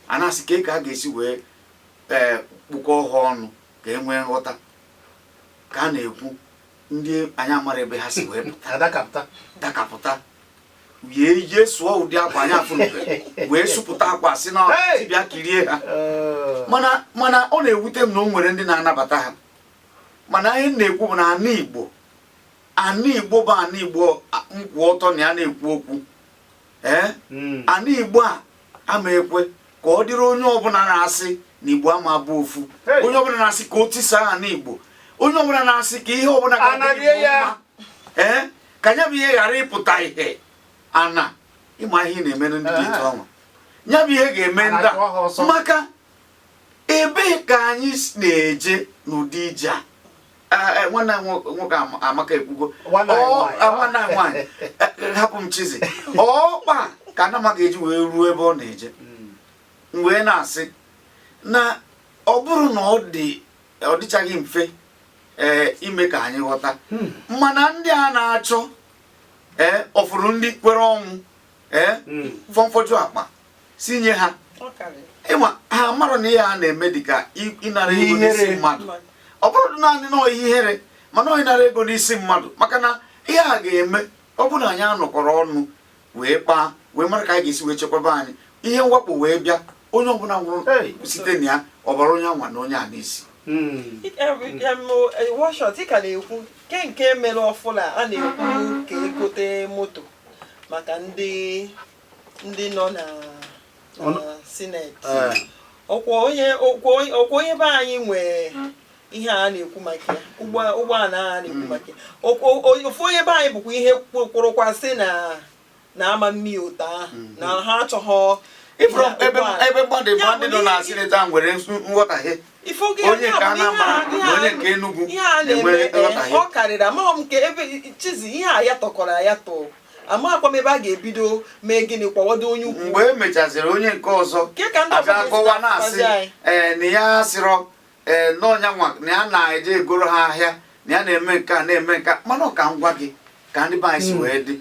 A na-asị ka a ga-esi wee ee kpụkọọ ha ọnụ ka e nwee nghọta, ka a na-ekwu ndị anyị amara ebe ha si wee pụta. Adakapụta. Dakapụta yie yie sụọ ụdị akwa anyị afụnube wee sụpụta akwa si na Hey! bịa kirie ha. Mana ọ na-ewute m na o nwere ndị na-anabata ha. Mana ihe m na-ekwu bụ na ana Igbo, ana Igbo bụ ana Igbo nkwụ ọtọ na ya na-ekwu okwu, ee, ana Igbo a ama ekwe ka ọ dịrị onye ọbụla na-asị na Igbo ama abụ ofu. Hey! Onye ọbụla na-asị ka o tisaa ana Igbo, onye ọbụla na-asị ka ihe ọbụla ga-adịrị Anarie Igbo ya. mma, ee, ka ya bụ ihe ghara ịpụta ihe ana ịma ihe ị na-eme ndị dị etu ọnwa ya bụ ihe ga-eme ndị A na-achụ ha ọsọ. a, maka ebee ka anyị na-eje n'ụdị ije a? Nwanne anyị nwoke Amaka ekwugo. Nwanne anyị nwaanyị. Nwanne anyị nwaanyị. Hapụ m Chizi ọkpa ka Anama ga-eji wee ruo ebe ọ na-eje. M wee na-asị na ọ bụrụ na ọ dị, ọ dịchaghị mfe ee ime ka anyị ghọta, mana ndị a na-achọ ee ọfụrụ ndị kwere ọnwụ ee fọmfọjụ akpa si nye ha. Ọ karịrị. Ịma ha mara na ihe a na-eme dịka ịnara ego Ihere. n'isi mmadụ. Ọ bụrụ naanị na ihe ihere, mana ọ ịnara ego n'isi mmadụ, maka na ihe a ga-eme ọ bụrụ na anyị anọkọrọ ọnụ wee kpaa wee mara ka anyị ga-esi wee chekwaba anyị, ihe mwakpo wee bịa, onye ọbụla nwụrụ Hey. site na ya ọbara onye anwa na onye a n'isi. Washot ị ka na-ekwu ke nke mere ọfụla a na-ekwu ka egote moto maka ndị nọ na senate. Ọkwa onye be anyị nwee ihe a na-ekwu maka ya, ụgbọala a na-ekwu maka ya. Ofu onye be anyị bụkwa ihe kwụrụkwa sị na ama mmiri ụtọ ahụ na ha achọghọ. Ifuru ebe ụgbọala. ebe mmadụ Ya bụ ndị nọ na na senate ahụ nwere nghọtahie. Ifogo Onye ya nke bụ na ihe Anambra ihe na onye nke Enugu ihe a na-enwe na-eme nghọtahie. Ọ karịrị. Amaghị m nke ebe Chizi ihe a ya tọkọrọ ya tọ, amaghịkwa m ebe a ga-ebido mee gịnị kwawado onye ukwu. Mgbe e mechaziri, onye nke ọzọ Ke ka ndị ọzọ abịa ga-esi kọwa na-asị na-akpụtazi anyị? Ee, na ya sịrọ ee n'ọnya nwa na ya na-eje egoro ha ahịa, na ya na-eme nke a, na-eme nke a. Mana ọ ka m gwa gị ka ndị be anyị si wee dị.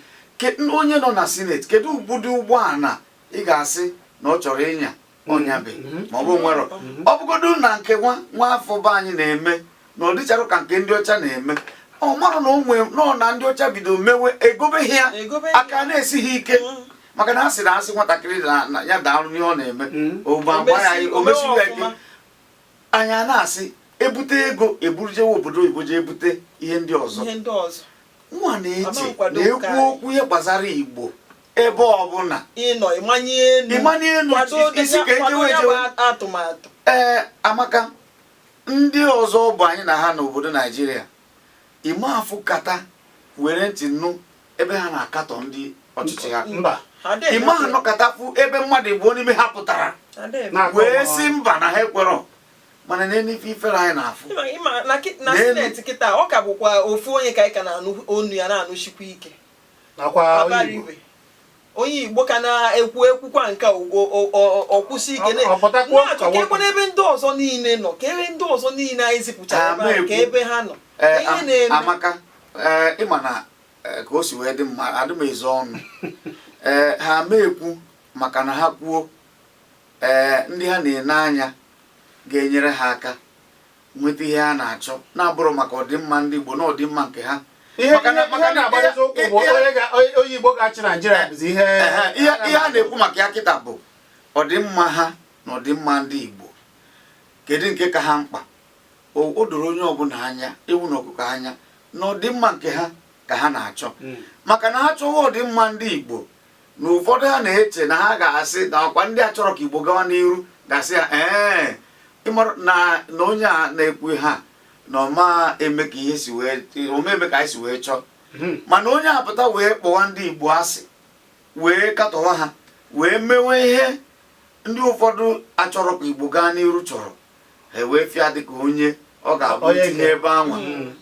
Onye nọ na senate, kedu ụdị ụgbọala ị ga-asị na ọ chọrọ ịnya ọnyabe ma ọ bụ nwere ọ bụgodu na nke nwa nwa afọ be anyị na-eme na ọ dịcharụ ka nke ndị ọcha na-eme? Ọ marụ na o nwe nọ na ndị ọcha bido mewe egobeghị ya. Egobeghị. Aka na-esighị ike, maka na a sị na asị nwatakịrị na ya daalụ n'ihe ọ na-eme, ogbe agba ya. O o mesighị ya ike. ọfụma. Anyị a na-asị ebute ego eburujewe obodo oyibo jee ebute ihe ndị ọzọ. Ihe ndị ọzọ. Nwa na-eche Ama nkwado na-ekwu nke anyị. okwu ihe gbasara Igbo ebe ọbụla ịnọ ịmanye elu. Ịmanye elu, kwado isi ka kwado ejewe ya ejewe. bụ atụmatụ. Ee, Amaka, ndị ọzọ bụ anyị na ha n'obodo Naijiria ime afụ kata were ntị nụ ebe ha na-akatọ ndị ọchịchị ha. Mba. Ada eme Ịma anọkọtafụ ebe mmadụ Igbo n'ime ha pụtara Ada eme. Na-akọ wee ọgbọ. sị mba na ha ekwerọ, mana n'elu ife ifere anyị na-afụ. Ịma na na N'elu. Senate kịta, ọ ka bụkwa ofu onye ka anyị ka na-anụ onu ya na-anụchikwa ike. Nakwa onye Igbo. Abaribe, onye Igbo ka na-ekwu ekwukwa nke a, ọ kwụsị ike Ọ pụtakwuo na-achọ ka ka nwoke. ekwe n'ebe ndị ọzọ niile nọ, ka ebe ndị ọzọ niile anyị zipụchara ebe ahụ, ka na-ekwu. ebe ha nọ. Ee, Ka ihe na-eme. Amaka, ee, ịma na ka o si wee dị mma, adị m ezo ọnụ. Ee, ha ama ekwu maka na ha kwuo, ee, ndị ha na-ene anya ga-enyere ha aka nweta ihe ha na-achọ, na-abụrụ maka ọdịmma ndị Igbo na ọdịmma nke ha. Ihe Maka ihe maka ihe na-agbadezi ụkwụ bụ onye Igbo ga-achị Naijiria bụzi ihe. Ehe, ihe a na-ekwu maka ya kịta bụ ọdịmma ha na ọdịmma ndị Igbo, kedu nke ka ha mkpa? O doro onye ọbụla anya, ewu na ọkụkọ anya, na ọdịmma nke ha ka ha na-achọ, maka na ha chọwa ọdịmma ndị Igbo, na ụfọdụ ha na-eche na ha ga-asị na ọkwa ndị a chọrọ ka Igbo gawa n'iru ga-asị ya, ee, ịmara na onye a na-ekwu ha na ọma eme ka ihe si wee ome eme ka anyị si wee chọọ. Mana onye apụta wee kpọwa ndị Igbo asị, wee katọwa ha, wee mewe ihe ndị ụfọdụ achọrọ ka Igbo gaa n'iru chọrọ, ha wee fịa dịka onye ọ ga-abụ Onye tinye ebe anwa,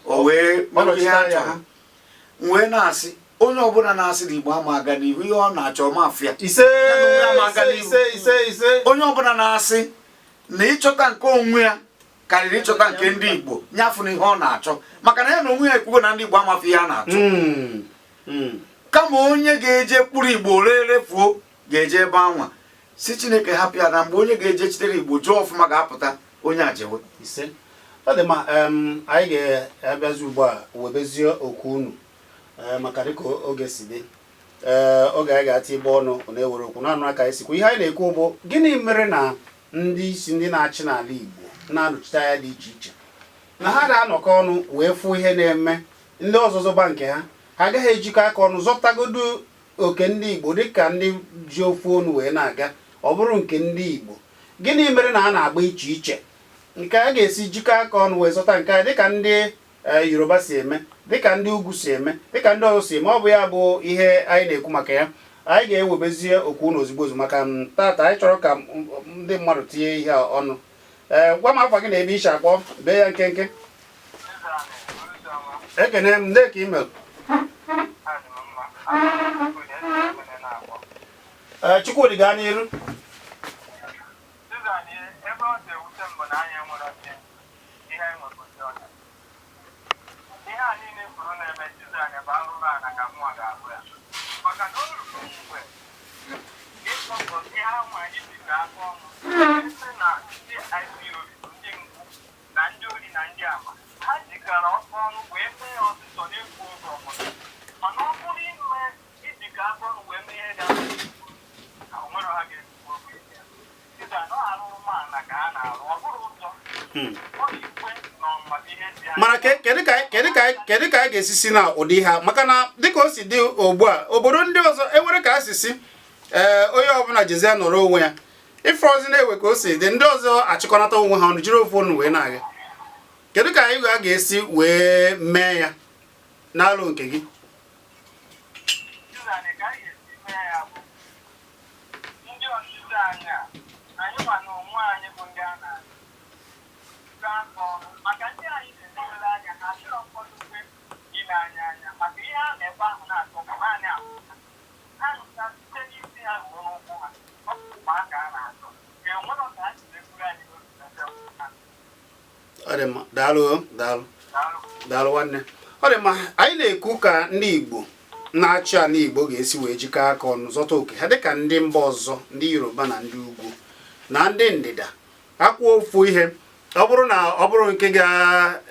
o wee Ọ mewe ihe ha nọchite anya chọrọ. ha. Wee na-asị onye ọbụla na-asị na Igbo ama aga n'ihu, ihe ọ na-achọ ọma afịa. Ise. Ya na onwe ya ma aga Ise. n'ihu. Ise, ise, ise. Onye ọbụla na-asị na ịchọta nke onwe ya karịrị ịchọta nke ndị Igbo, nyafụ na ihe ọ na-achọ, maka na ya na onwe ya ekwugo na ndị Igbo amafe ihe a na-achọ. Kama onye ga-eje kpụrụ Igbo ree refuo ga-eje ebe anwa, si Chineke hapụ ya, na mgbe onye ga-eje chitere Igbo jụọ ọfụma ga-apụta, onye ajewe. Ise. Ọ dị mma. Anyị ga-abịazi ugbu a webezie okwu unu, maka dịka oge si dị, ee, oge anyị ga-ati ịgba ọnụ ọ na-ewere okwu naanụ aka anyị sikwa. Ihe anyị na-ekwu bụ, gịnị mere na ndị isi, ndị na-achị n'ala Igbo, na-anọchite anya dị iche iche, na ha ga-anọkọ ọnụ wee fụ ihe na-eme ndị ọzọ zọba nke ha, ha agaghị ejikọ aka ọnụ zọtagodu oke ndị Igbo dịka ndị ji ofu onu wee na-aga? Ọ bụrụ nke ndị Igbo, gịnị mere na a na-agba iche iche nke a ga-esi jikọ aka ọnụ wee zọta nke a, dịka ndị Yoruba si eme, dịka ndị ugwu si eme, dịka ndị ọzọ si eme? Ọ bụ ya bụ ihe anyị na-ekwu maka ya. Anyị ga-ewebezie okwu unu ozugbo ozugbo, maka tata anyị chọrọ ka ndị mmadụ tinye ihe a ọnụ. Ee, gwa m afa gị na ebe ishi akpọ, bee ya nkenke. Ekene m ndị ka email. Ee, Chukwudị, gaa n'iru. Ebe ọ dị ewute m bụ na anyị enwere ọchị ihe anyị nwepụta ọcha. Ihe a niile kwuru na-eme Chizzy bụ arụrụ ana ka mụnwa ga-abụ ya, maka na o ruru mgbe ịkpọpụ ihe ahụ anyị jikọ aka ọnụ sị na ndị IPOB bụ ndị mgbu na ndị ori na ndị ama. Ha jikọrọ ọkụ ọnụ wee mee ya ọsịsọ n'egwu oge ọbụla, mana ọ bụrụ ime ijikọ aka ọnụ wee mee ihe ga-abụ na o nwere ha ga-ekwu okwu ya. Chizzy na ọ arụrụmana ka ha na-arụ, ọ bụrụ ụjọ ọ ikwe na ọnụma bụ ihe dị anyị. Mana kedu ka anyị ga-esi si na ụdị ha, maka na dịka o si dị ugbu a, obodo ndị ọzọ enwere ka asịsị, ee, onye ọbụla jezie nọrọ onwe ya, ife ọzọ na-ewe ka o si dị, ndị ọzọ achịkọnata onwe ha ọnụ jiri ofu ọnụ wee na-aga. Kedu ka anyị ga-esi wee mee ya n'alụ nke gị? Chizzy, ka anyị ga-esi mee ya bụ ndị ọchịchị anyị a, anyị nwa na onwe anyị bụ ndị a na-achị aka ọnụ, maka ndị anyị na-elewere anya ha chọrọ nkwadokwe ile anya anya maka ihe a na-ebe ahụ na-atọ bụ naanị ahụ ha nụta site n'isi ha ruo n'ụkwụ ha. Ọ bụ mgbe aka a na-atọ ka enwere ka ha jiri ekwuru anyị n'otu ebe ha. Ọ dị mma, daalụ o, daalụ. Daalụ. Daalụ nwanne. Ọ dị mma. Anyị na-ekwu ka ndị Igbo na-achị ala Igbo ga-esi wee jikọọ aka ọnụ zọta oke ha, dịka ndị mba ọzọ, ndị Yoruba na ndị ugwu na ndị ndịda akwụọ ofu ihe. Ọ bụrụ na ọ bụrụ nke ga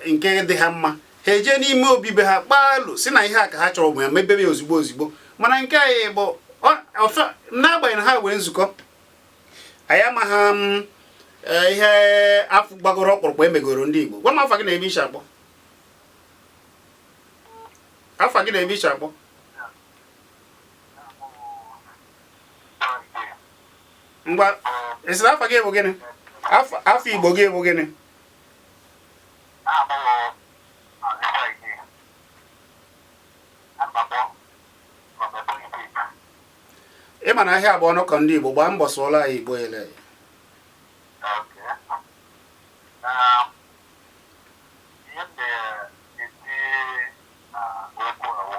nke dị ha mma, ha eje n'ime obibe ha kpaa alo si na ihe a ka ha chọrọ ma ya mebebe ya ozugbo ozugbo. Mana nke anyị bụ n'agbanyeghị na ha were nzukọ, anyị amaghị m ihe afọ gbagoro ọkpụrụkpụ emegoro ndị Igbo. Gwa m afa gị na ebe ishi akpọ. Afa gị na ebe ishi akpọ. Ngwa, ị sịrị afa gị bụ gịnị? Afa Igbo gị bụ gịnị? Ị ma na ahịa abụọ ọnụkọ ndị Igbo gbaa mbọ sụọla anyị Igbo ele. Okay. Ihe m na-eti na okwu awụ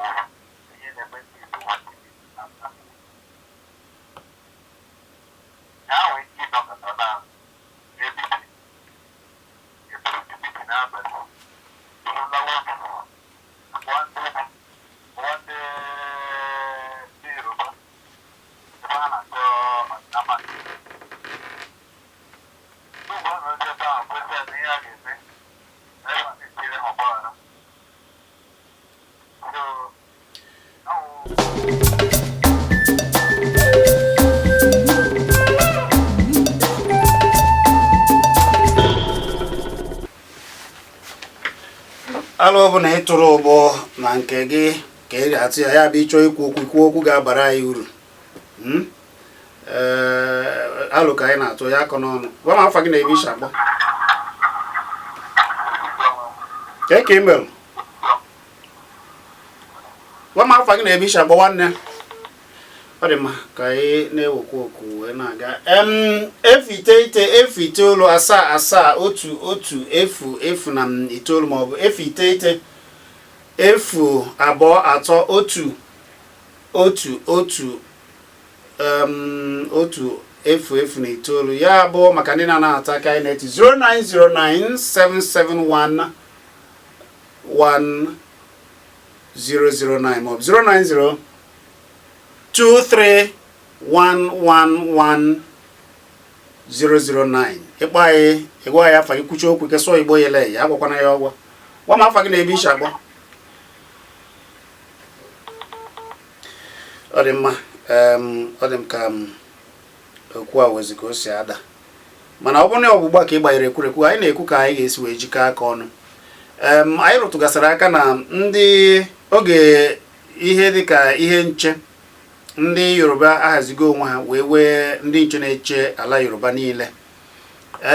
ihe na-eme ndị Igbo na ya nwee ike ịdọkọta na ebibi eburu ebibi n'abalị buru lawa obi gwa ndị gwa ndị ndị Yoruba ebe ha na-achọ ọdịnamaka. Ugbu a na ndị ebe ahụ kwesịrị na ihe a ga-eme na ebe a na-etinyere ha ọgbaghara. So, awụ. Alụ ọbụla ị tụrụ ụbọ na nke gị ka ị ga-atụ ya, ya bụ ịchọ ikwu okwu, ikwu okwu ga-abara anyị uru. Ee, alụ ka anyị na-atụ ya akọ n'ọnụ. Gwa m afa gị na ebe isi akpọ. Kee ka ị mere? Gwa m afa gị na ebe isi akpọ, nwanne. Ọ dị mma ka anyị na-ewekwa oku wee na-aga. Em 0 9 0 7 7 1 1 0 0 na 9, maọbụ 0 9 0 2 3 1 1 1 1 0 0 na 9. Ya bụ maka ndị na-anata aka anyị na-eti 0909 771 1009 maọbụ 090 23 111 009. Ịkpọ anyị, ịgwa anyị afa gị, kwuchi okwu ike, sụọ Igbo yele ya, agwakwana ya ọgwa. Gwa m afa gị na ebe isi akpọ. Ọ dị mma. Ọ dị m ka m okwu a wezi ka o si ada, mana ọ bụrụ na ọgbụgba ka ị gbanyere ekwurekwu anyị na-ekwu ka anyị ga-esi wee jikọọ aka ọnụ. Anyị rụtụgasịrị aka na ndị oge ihe dịka ihe nche ndị Yoruba ahazigo onwe ha wee wee ndị nche na-eche ala Yoruba niile.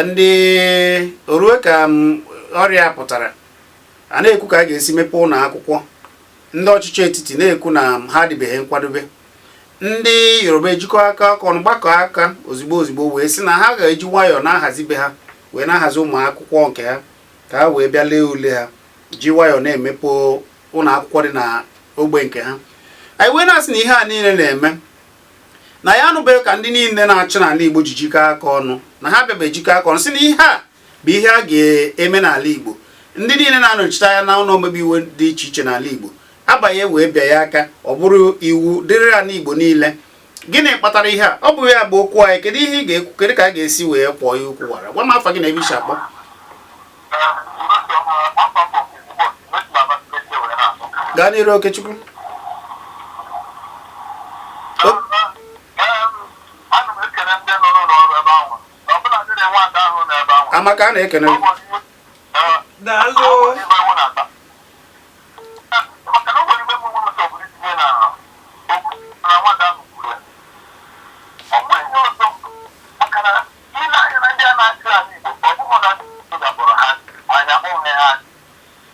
Ndị orue ka ọrịa pụtara, a na-ekwu ka a ga-esi mepee ụlọ akwụkwọ. Ndị ọchịchị etiti na-ekwu na ha adịbeghị nkwadobe. Ndị Yoruba ejikọ aka ọnụ, gbakọ aka ozigbo ozigbo wee sị na ha ga-eji nwayọọ na-ahazi be ha, wee na-ahazi ụmụ akwụkwọ nke ha ka ha wee bịa lee ule ha, ji nwayọọ na-emepe ụlọ akwụkwọ dị na ogbe nke ha. Anyị wee na-asị na ihe a niile na-eme na ya anụbeghị ka ndị niile na-achị n'ala Igbo ji jikọ aka ọnụ, na ha bịaba ejikọ aka ọnụ sị na ihe a bụ ihe a ga-eme n'ala Igbo. Ndị niile na-anọchite anya na ụlọ omebe iwu dị iche iche n'ala Igbo abanye wee bịa ya aka, ọ bụrụ iwu dịrị ala Igbo niile. Gịnị kpatara ihe a? Ọ bụ ya bụ okwu anyị. Kedu ihe ị ga-ekwu? Kedu ka a ga-esi wee kwọọ ya ukwu wara? Gwa m afa gị na ebe isi akpọ. Gaa n'iru, Okechukwu. Ana m ekele ndị nọ n'ụlọ ọrụ ebe ahụ, ọbụla ndị na-enwe ada ahụ nọ ebe ahụ. Amaka, a na-ekene gị. Daalụ. Maka na o nwere ibe m nwere chọburu itinye na okwu na nwada ahụ kwuru ya. Ọ nweghị ihe ọzọ, maka na ile anya na ndị a na-achị ala Igbo, ọ bụghị na ndị Igbo gakpọrọ ha anya onwe ha,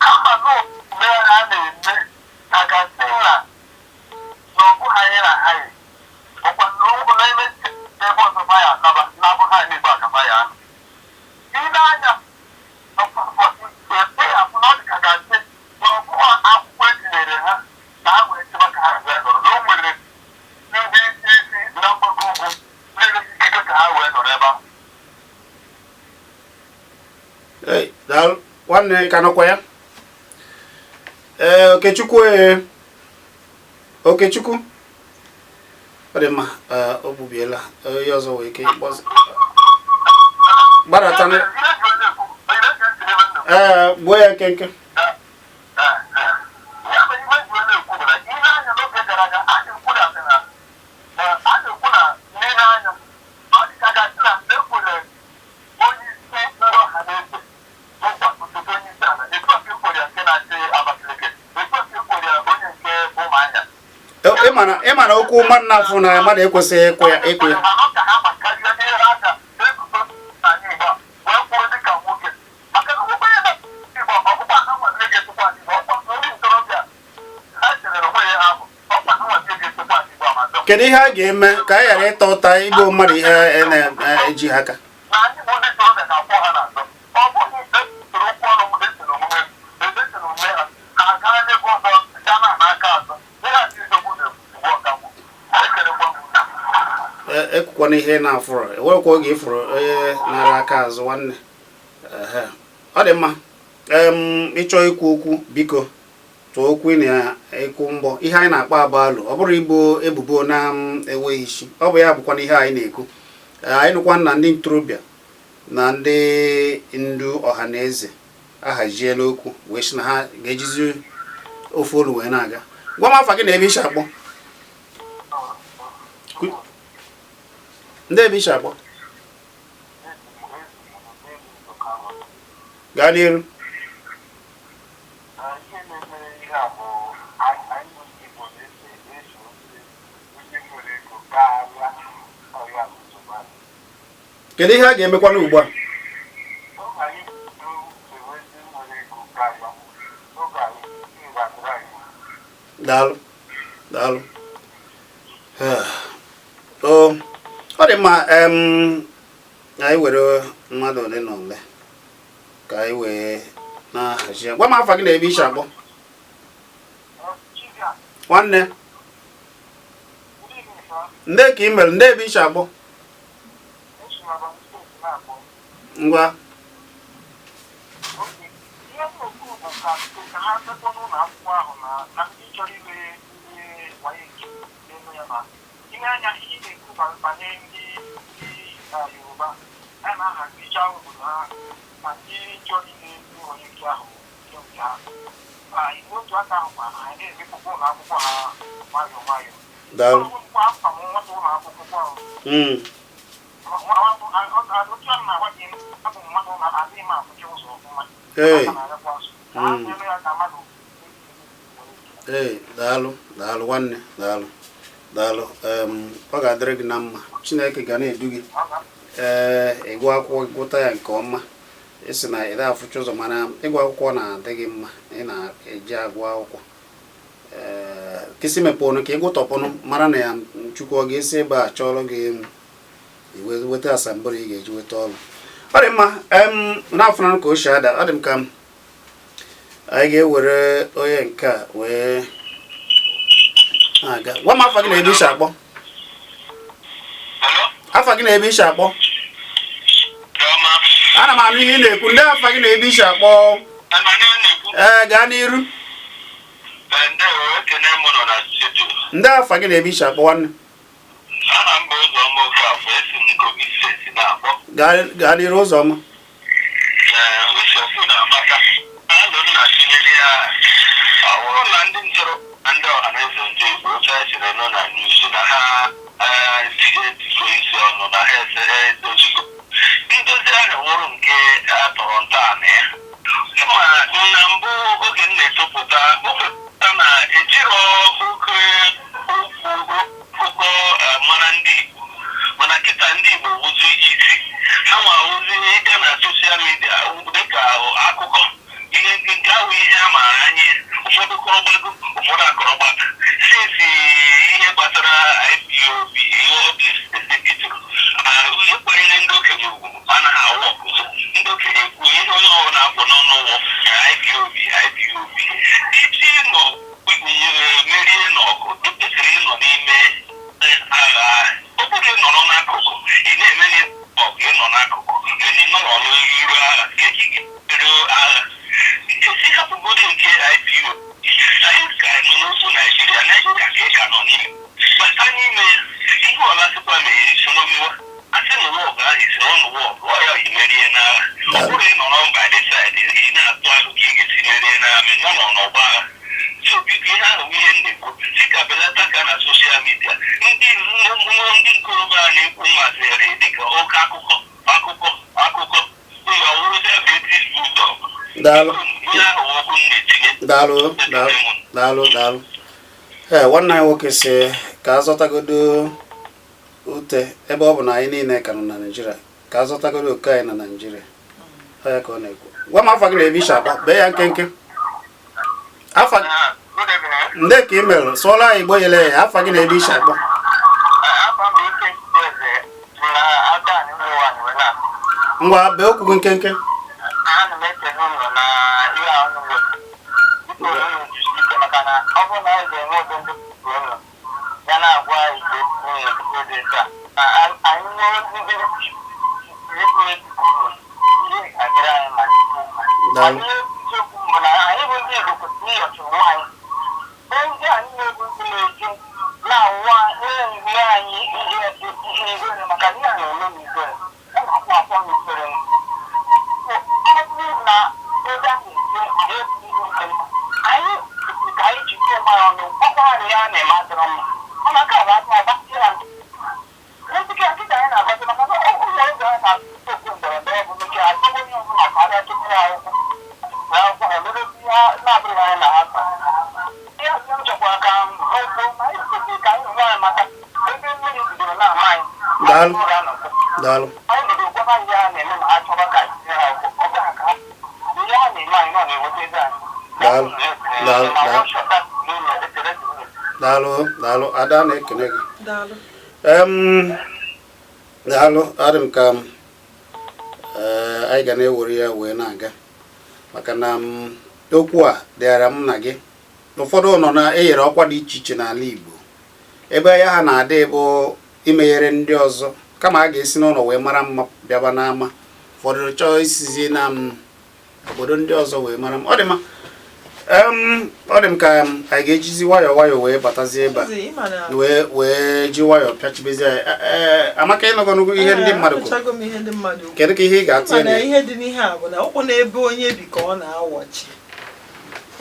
kama na omume ha na-eme ka gasị na na ọ bụghị anyị na ha yi ọkwa na okwu na-eme ebe ọzọ fa ya anaba na-abụghị anyị Igbo aka fa ya anọ. Ile anya ebe afụ na ọ dị ka ga-asị na ọ bụghị akwụkwọ etinyere ha ka ha wee chebe ka ha wee nọrọ, na o nwere ndị isi na mgbago ugwu nyere ikike ka ha wee nọrọ ebe ahụ. Ei, daalụ nwanne, ka nọkwa ya. Ee, Okechukwu, ee, Okechukwu, ọ dị mma. Ee, o gbubiela. Onye ọzọ nwere ike ịkpọzi. Gbadata ee, gbuo ya nkenke. Ya bụ ihe ji na-ekwu bụ na ile anya n'oge gara aga, a na-ekwu na a na-ekwu na n'ile anya ọ dị ka ga-asị na ekwere onye isi ndị ọha na eze bụkwa osote onye isi ala, etu a ka ekwere ya nke na-achị Abakaliki, etu a ka ekwere ya onye nke Ụmụahịa. Ịma na okwu mmadụ na-afụ na mmadụ ekwesịghị ịkwụ ya, ịkwụ ya. Anọ ka ha makarịa ihe aka eguzo n'ala Igbo a wee kwuo dịka nwoke, maka na nwoke ya Igbo ọbụkwa ha nwere ga-echekwa ala Igbo, ọkwa ndị ntorobịa ha chere na onwe ya ha bụ ọkwa ha nwere ga-echekwa ala Igbo a ma dọkwa. Kedu ihe a ga-eme ka anyị ghara ịta ụta igbo mmadụ ihe na-eji ha aka? Na anyị bụ ndị ntorobịa ga-akwọ ha n'azụ. Ọ bụghị esoro okwu ọnụ m esoro omume esoro omume ha, ha gaa n'ebe ọzọ gaa na aka azụ. Ihe a nsogbu na-egbu ọkagbu. Ekelekwa m unu. Ekwukwana ihe na-afụrụ, enwerekwa oge ịfụrụ onye nara aka azụ, nwanne. Ehe, ọ dị mma. Ịchọ ikwu okwu, biko tụọ okwu ị na-ekwu mbọ. Ihe anyị na-akpọ abụ alụ, ọ bụrụ ibo ebubo na enweghị isi, ọ bụ ya bụkwana ihe anyị na-ekwu. Anyị nụkwa na ndị ntorobịa na ndị ndu ọha na eze ahaziela okwu wee sị na ha ga-ejizi ofu olu wee na-aga. Gwa m afa gị na ebe isi akpọ. Ndị ebe isi akpọ, gaa n'iru. Ihe na-eme ihe a bụ anyị bụ ndị Igbo na-ese eso ndị nwere ego karịa ọya nsogbu anyị. Kedu ihe a ga-emekwana ugbu a? Oge anyị bidoro sewe ndị nwere ego karịa, oge anyị ga-adịrị anyị. Daalụ, daalụ. O ọ dị mma. Anyị were mmadụ ole na ole ka anyị wee na-ahazi ya. Gwa m afa gị na ebe isi akpọ, nwanne. Ndị ka ị mere, ndị ebe isi akpọ? Ngwa. Ihe m na-ekwu bụ ka ha mekwa n'ụlọ akwụkwọ ahụ na ndị chọrọ ime ihe WAEC na-eme ya na ile anya ihe ị na-ekwu banyere ndị Yoruba a na-ahazicha obodo ha na ndị chọrọ ime ihe WAEC ahụ nke nke ha. N'otu aka ahụ kwa, ha na-emepụkwa ụlọ akwụkwọ ha nwayọọ nwayọọ. Daalụ. Ọrụ afọ m nwata ụlọ akwụkwọ kwa otu a na-agwa gị, abụ m mmadụ ụlọ, adịghị m afụcha ụzọ ọfụma. Ee, daalụ, daalụ nwanne, daalụ, daalụ. Ọ ga-adịrị gị na mma. Chineke ga na-edu gị. Ee, ịgụ akwụkwọ, gụta ya nke ọma. Ị sị na ị afụcha ụzọ, mana ịgụ akwụkwọ na-adị gị mma. Ị na-eji agụ akwụkwọ, ee, kịsị mepụnụ ka ị gụtọpụnụ, mara na ya Chukwu ọ ga-esi ebe a chọrọ gị weta asambodo ị ga-eji weta ọrụ. Ọ dị mma. Na-afụnanụ ka o si ada. Ọ dị m ka anyị ga-ewere onye nke a wee na-aga. Gwa m afa gị na ebe isi akpọ. Afa gị na ebe isi akpọ. Ana m anụ ihe ị na-ekwu. Ndị afa gị na ebe isi akpọ? Ee, gaa n'iru. Ndị afa gị na ebe isi akpọ, nwanne? Aha m bụ Ụzọma Okafọ, esi m Kogi Steeti na-akpọ. Gaa n'iru, Ụzọma. Ee, isiokwu na-amaka. Alụ m na-atinyere ya, ọ bụrụ na ndị ntorobịa na ndị ọha na eze ndị Igbo, otu anyị siri nụ na news na ha etikọ isi ọnụ na ha ese edozigo ndozi ahụ wụrụ nke a tọrọ ntọala ya. Ịma na mbụ oge m na-etopụta opụta na ejiro oke okwu akụkọ mara ndị Igbo, mana kịta ndị Igbo wụzi isi ha nwa wụzi ịga na social media dịka akụkọ ihe nke ahụ ihe a maara anyị. Ụfọdụ kọrọgbago, ụfọdụ akọrọgbada since ihe gbasara IPOB, ihe obi bidoro ịkwanyere ndị okenye ugwu anaghị awụ ọkụ. Ndị okenye kwuo ihe, onye ọbụla apụ n'ọnụ ụwụ IPOB, IPOB. Iji nọ merie n'ọgụ, ị kwesịrị ịnọ n'ime agha. Ọ bụrụ ị nọrọ n'akụkụ ị na-eme ọgụ, ịnọ n'akụkụ mana ị nọrọ n'iru agha ka eji merie agha. Esi hapụgodo nke IPOB, anyị ka nọ n'okwu Naijiria. Naijiria ka ị ka nọ n'ime, bata n'ime ya. Ihe ọla sịkwa ma esoro asị n'ụwa ọgụ ahụ, isoro n'ụwa ọgụ ọ ya imerie n'agha. Ọ bụrụ ị nọrọ mba dị side ị na-atụ alụ ka ị ga-esi merie n'agha, ma ị nọ n'ọgba agha. So biko, ihe ahụ bụ ihe m na-ekwu, si ka belata ka na social media ndị nkorobịa na-ekwu maziri dịka oke akụkọ akụkọ akụkọ ụlọ ọwụrụzie British Bulldog. Daalụ. Ihe ahụ bụ okwu m na-etinye. Daalụ, daalụ, daalụ, daalụ. Ee, nwanne anyị nwoke si ka azọtagodo ute ebe ọ bụ na anyị niile ka nọ na Naịjirịa, ka azọtagodo oke anyị na Naịjirịa. Ọ ya ka ọ na-ekwu. Gwa m afa gị na ebe isi akpọ. Bee ya nkenke afa. Good evening. Ndị ka ị mere, sụọla anyị Igbo yele ya. Afa gị na ebe isi akpọ. Ngwa, bee okwu gị nkenke. Ana m ekele unu na ihe a unu wepụrụ. Biko, unu jisi ike, maka na ọ bụrụ na anyị ga-enwe ụdị ndị unu ya na-agwa anyị ka okwu unu dị taa, na anyị nwee ndị ihe ga-adịrị anyị ma. Daalụ. Ihe isiokwu bụ na anyị bụ ndị Igbo kwesịrị ịyọchi onwe anyị. Ndị anyị na-ebu ndị na-eju na-awụ na-eme anyị ihe ihe ihere, maka ihe a na-eme n'ihere, ọ na-akpọ akpọ n'ihere. Ọ bụrụ na ebe ahụ anyị ka anyị jikọọ onwe anyị ọnụ gbakwarị ya na-eme adịrọ mma, ọ na-aka abụ aka agbatị ya nkịta nkịta anyị na-agbazi, maka na ụmụ oge a na-atụ okwu ndọrọ ndọrọ bụ meke achọghị onye ọbụla ka a bịa tụpụ ya akwụkwọ na akwụkwọ ha emebe ihe na-abụghị anyị na ha. Ihe ọzọ m chọkwara ka m kwuo na anyị kwesịrị ka anyị nwe anyị maka ebe mmiri bidoro na-ama anyị. Daalụ. Anyị ga-anọkọ. Daalụ. Anyị bidoro gwaba ihe a na-eme ma ha chọba ka anyị tinye ha akwụkwọ, ọ bụghị ka ha ihe a na-eme anyị nọ na-eweta ego anyị. Daalụ. Daalụ. Daalụ. Daalụ, daalụ. Ada na-ekene gị. Daalụ. Daalụ. Adị m ka anyị ga na-ewere ya wee na-aga, maka na okwu a dịara m na gị. Ụfọdụ nọ na enyere ọkwa dị iche iche n'ala Igbo, ebe ya ha na-adị bụ imeghere ndị ọzọ, kama a ga-esi n'ụlọ wee mara mma bịaba n'ama. Ụfọdụ chọọ isizi na m obodo ndị ọzọ wee mara mma. Ọ dị mma. Ọ dị m ka anyị ga-ejizi nwayọọ nwayọọ wee batazie ebe a. Chizi, ịma na Wee ji nwayọọ pịachibezie anyị. Ee, Amaka, ịnọgọ ihe ndị mmadụ kwuru. Anụchago m ihe ndị mmadụ kwuru. Kedu ka ihe ị ga-atụ Mana ya? ihe dị n'ihe a bụ na ụkwụ n'ebe onye bi ka ọ na-awọchi,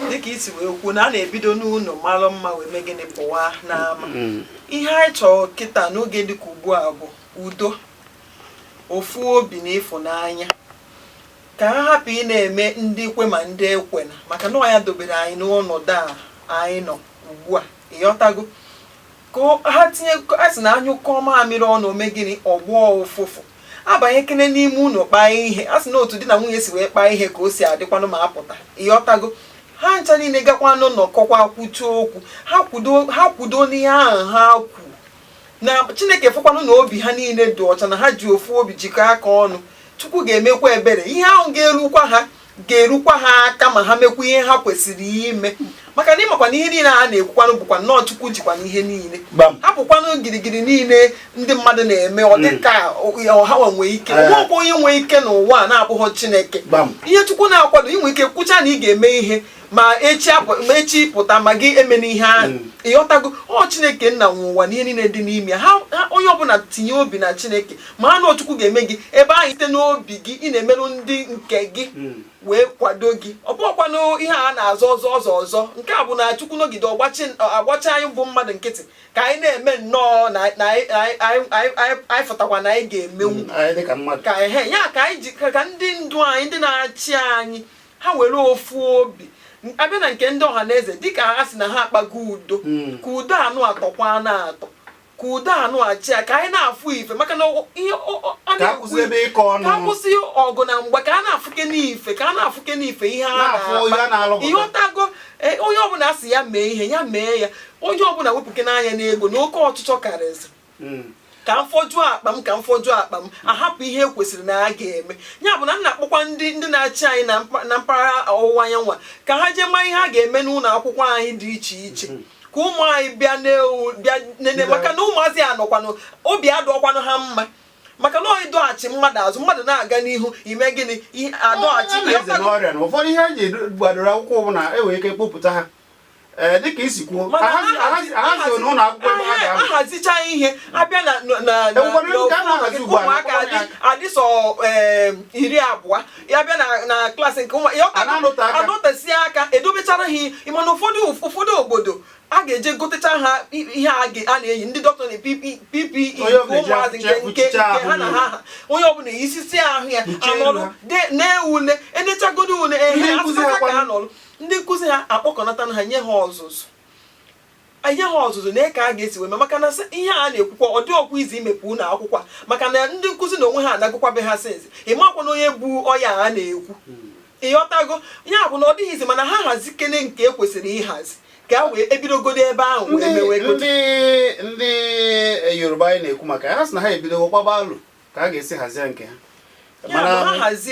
dịka isi wee kwuo na a na-ebido n'ụlọ malụ mma wee mee gịnị, pụwa n'ama. Ihe anyị chọrọ kịta n'oge dịka ugbu a bụ udo, ofu obi na ịfụnanya, ka ha hapụ ị na-eme ndị kwe ma ndị ekwena, maka na ọ ya dobere anyị n'ọnọdụ a anyị nọ ugbu a. Ịghọtago? Ka ha tinye a sị na anyụkọ mamịrị ọnụ ome gịnị, ọgbọ ụfụfụ abanye kene n'ime ụlọ kpaa ihe. A sị na otu di na nwunye si wee kpaa ihe ka o si adịkwanụ ma apụta. Ịghọtago? Ha ncha niile gakwanụ nọkọkwa kwuchie okwu ha, kwudo ha, kwudo n'ihe ahụ ha kwu, na Chineke fụkwanụ na obi ha niile dị ọcha, na ha ji ofu obi jikọọ aka ọnụ. Chukwu ga-emekwa ebere, ihe ahụ ga-erukwa ha, ga-erukwa ha aka ma ha mekwa ihe ha kwesịrị ime, maka na ịmakwa na ihe niile a na-ekwukwanụ bụkwa nnọọ Chukwu jikwa na ihe niile. Gbam. Hapụkwanụ girigiri niile ndị mmadụ na-eme, ọ dị ka ọha nwee ike. Onwekwa onye nwee ike n'ụwa a na-abụghị Chineke. Gbam. Ihe Chukwu na-akwado, inwe ike kwucha na ị ga-eme ihe, ma echi ma echi pụta ma gị emena ihe ahụ. Ịghọtago? Ọ Chineke nna nwe ụwa na ihe niile dị n'ime ya. Ha onye ọbụla tinye obi na Chineke, ma anụ Chukwu ga-eme gị ebe ahụ site n'obi gị ị na-emerụ ndị nke gị wee kwado gị. Ọ bụghịkwanụ ihe a na-azọ ọzọ ọzọ ọzọ. Nke a bụ na Chukwu nọgide ọgbachi agbachi anyị bụ mmadụ nkịtị ka anyị na-eme nnọọ na na anyị anyị anyị anyị fụtakwa na anyị ga-emenwu. Anyị dịka mmadụ. Ka ehe ya ka anyị ji ka ndị ndu anyị, ndị na-achị anyị, ha were ofu obi abịa na nke ndị ọha na eze, dịka ha si na ha akpago udo, ka udo anụ atọkwa na-atọ, ka udo anụ achị ya, ka anyị na-afụ ife, maka na ihe a Ka a na-ekwu kwụsị ebe ịkọ ọnụ. Ka a kwụsị ọgụ na mgba, ka a na-afụke n'ife, ka a na-afụke n'ife ihe a Na-afụ ihe a na-alụpụta. Ịghọtago? Ee, onye ọbụla sị ya mee ihe, ya mee ya. Onye ọbụla wepụke n'anya n'ego na oke ọchịchọ karịzị, ka m fọjuo akpa m, ka m fọjuo akpa m, ahapụ ihe e kwesịrị na a ga-eme. Ya bụ na m na-akpọkwa ndị na-achị anyị na mpaghara ọwụwa anyanwụ a ka ha jee maa ihe a ga-eme n'ụlọ akwụkwọ anyị dị iche iche, ka ụmụ anyị bịa n'ewu bịa nene, maka na ụmụazị a nọkwanụ obi adọkwanụ ha mma, maka na ọ ịdọghachi mmadụ azụ, mmadụ na-aga n'ihu ime gịnị, adọghachi. A na-eze n'ọrịa na ụfọdụ ihe eji gbadoro akwụkwọ bụ na e nwere ike kpopụta ha, ee, dịka isi kwuo, ahazi n'ụlọ akwụkwọ ebe ha ga-amụ. Ahazicha ihe abịa na Enwekwara nke a na-ahazi ugbu a, ụmụaka na-akpọ ya adị sọ 20 ya bịa na klaasị nke ụmụ A na-anọte aka. Anọtesie aka, edobechara ha ihe. Mana ụfọdụ obodo a ga-eje gotecha ha ihe a na-eyi, ndị dọkịta na PPE Onye ọbụla eji ụmụazị nke kpuchicha nke ahụ ha na niile. ha onye ọbụla isisi ahụ ya Kpuchie anọrụ iru ha. na-ewule enechagodo ule ehe Ndị nkụzi ha asịsịsa ka kwanụ? ha nọrụ. Ndị nkụzi ha akpọkọnata ha, nye ha ọzụzụ, enye ha ọzụzụ na ka a ga-esi wee mee, maka na ihe a na-ekwukwa ọ dị ọkwa izi imepe ụlọ akwụkwọ a, maka na ndị nkụzi na onwe ha anagụkwabe ha sinzi ịmakwa na onye bụ ọya a na-ekwu. Ịghọtago? Ya bụ na ọ dịghị izi, mana ha hazikene nke ekwesịrị ịhazi ka a wee ebidogodo ebe ahụ wee ndị mewe godo. Ndị Yoruba anyị na-ekwu maka ya, ha sị na ha ebidogo kwaba alụ ka a ga-esi hazie nke ha. Ya bụ,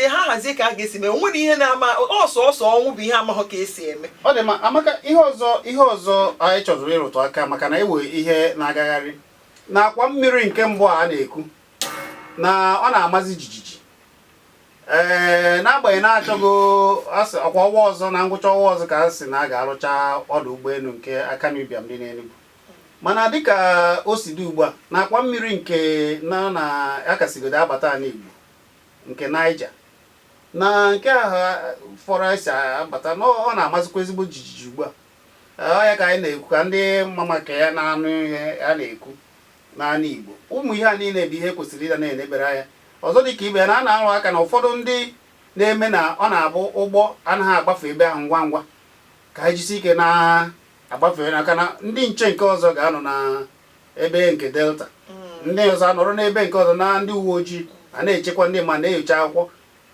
ha hazie ka a ga-esi mee. O nwere ihe na-ama ọsọ ọsọ, ọnwụ bụ ihe amaghọ ka esi eme. Ọ dị mma, Amaka. Ihe ọzọ anyị chọrọ ịrụtụ aka, maka na ewe ihe na-agagharị na akwa mmiri nke mbụ a na-ekwu na ọ na-amazi jijiji, ee, n'agbanyeghị na-achọgo asị ọkwa ọnwa ọzọ, na ngwụcha ọnwa ọzọ ka a sị na a ga-arụcha ọdụ ụgbọelu nke Akanu Ibiam dị n'Enugu. Mana dịka o si dị ugbu a, na akwa mmiri nke na akasigodo abata ala Igbo nke Niger na nke ahụ fọrọ esi abata na ọ na-amazikwa ezigbo jijiji ugbu a. Ọ ya ka anyị na-ekwu ka ndị ma maka ya na-anụ ihe a na-ekwu n'ala Igbo. Ụmụ ihe a niile bụ ihe kwesịrị ịda na-enebere anya. Ọzọ dị ka ibe ya, na a na-arụ aka na ụfọdụ ndị na-eme na ọ na-abụ ụgbọ anaghị agbafe ebe ahụ ngwa ngwa, ka anyị jisi ike na-agbafe, maka na ndị nche nke ọzọ ga-anọ na ebe nke Delta, ndị ọzọ anọrọ n'ebe nke ọzọ, na ndị uwe ojii a na-echekwa ndị ma na-enyocha akwụkwọ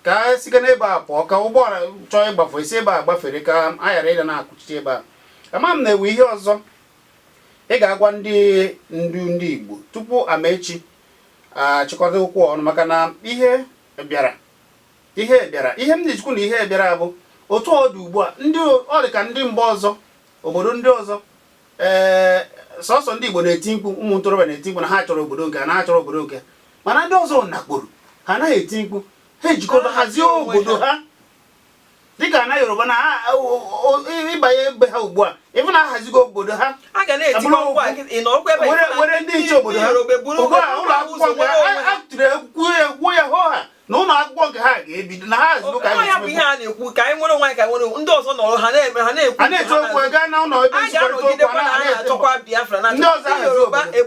ka a site n'ebe a pụọ, ka ụgbọala chọọ ịgbafe esi ebe a gbafere, ka a ghara ịda na-akwụchichi ebe a. Ama m na-ewe ihe ọzọ ị ga-agwa ndị ndu ndị Igbo tupu Amaechi achịkọta okwu ọnụ, maka na ihe bịara, ihe bịara, ihe m na-ejikwu na ihe bịara bụ otu ọ dị ugbu a. Ndị ọ dị ka ndị mba ọzọ, obodo ndị ọzọ, ee, sọsọ ndị Igbo na-eti mkpu, ụmụ ntorobịa na-eti mkpu na ha chọrọ obodo nke ha, na ha chọrọ obodo nke ha. Mana ndị ọzọ nakporo ha anaghị eti mkpu, ha ejikọta hazie obodo ha, dịka na Yoruba na ịbanye ebe ha ugbu a, ịfụ na ahazigo obodo ha. A ga na-etikwa ngwa ị nọrọkwa ebe were were ndị nche obodo ha Yoruba eburu ugbu a, ụlọ akwụkwọ ụzọ nke nwere ha onwe ha. a tụrụ kwuo ya, kwuo ya hoo ha na ụlọ akwụkwọ nke ha ga-ebido na ha hazigo ka a Ọ ya bụ ga-esi ihe a na-ekwu, ka anyị nwere onwe anyị, ka anyị nwere onwe ndị ọzọ nọrọ ha na-eme, ha na-ekwu. A na-eti okwu gaa na ụlọ ebe A nzukọrịta okwu. ga-anọgidekwa na anyị na-eti na-achọkwa Biafra na Ndị ọzọ ndị ahazi Yoruba obodo.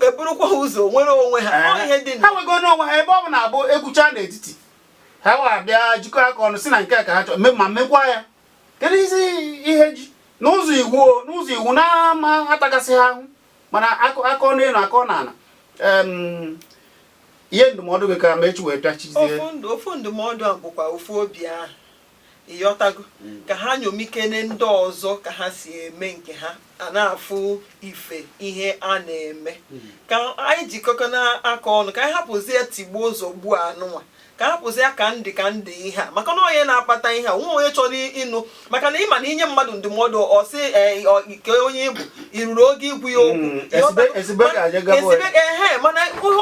eburukwa ha ụzọ nwere onwe ha. Ọ ihe dị ha nwego n'onwe ha ebe ọ bụ na-abụ ekwucha n'etiti ha, wa bịa jikọ aka ọnụ si na nke a ka ha chọrọ ma mekwa ya. Kedu isi ihe ji n'ụzọ iwu o, n'ụzọ iwu na-ama atagasị ha ahụ, mana akọ n'elu, akọ n'ala. Ihe ndụmọdụ gị ka Amaechi wee pịachizie. Ofu ndụmọdụ a bụkwa ofu obi ahụ, ịghọtago, ka ha nyomikene ndị ọzọ ka ha si eme nke ha, a na-afụ ife ihe a na-eme, ka anyị jikọkọ n'aka ọnụ, ka anyị hapụzie tigbuo zọgbuo anụnwa, ka hapụzie ka ndị ka ndị ihe a, maka na onye na-akpata ihe a nwe onye chọrọ ịnụ, maka na ịma na inye mmadụ ndụmọdụ, ọ sị, "Ee, ke onye ịbụ iruru oge ikwu ya okwu?" Esibe ga-aje gaba. Esibe, ehe. Mana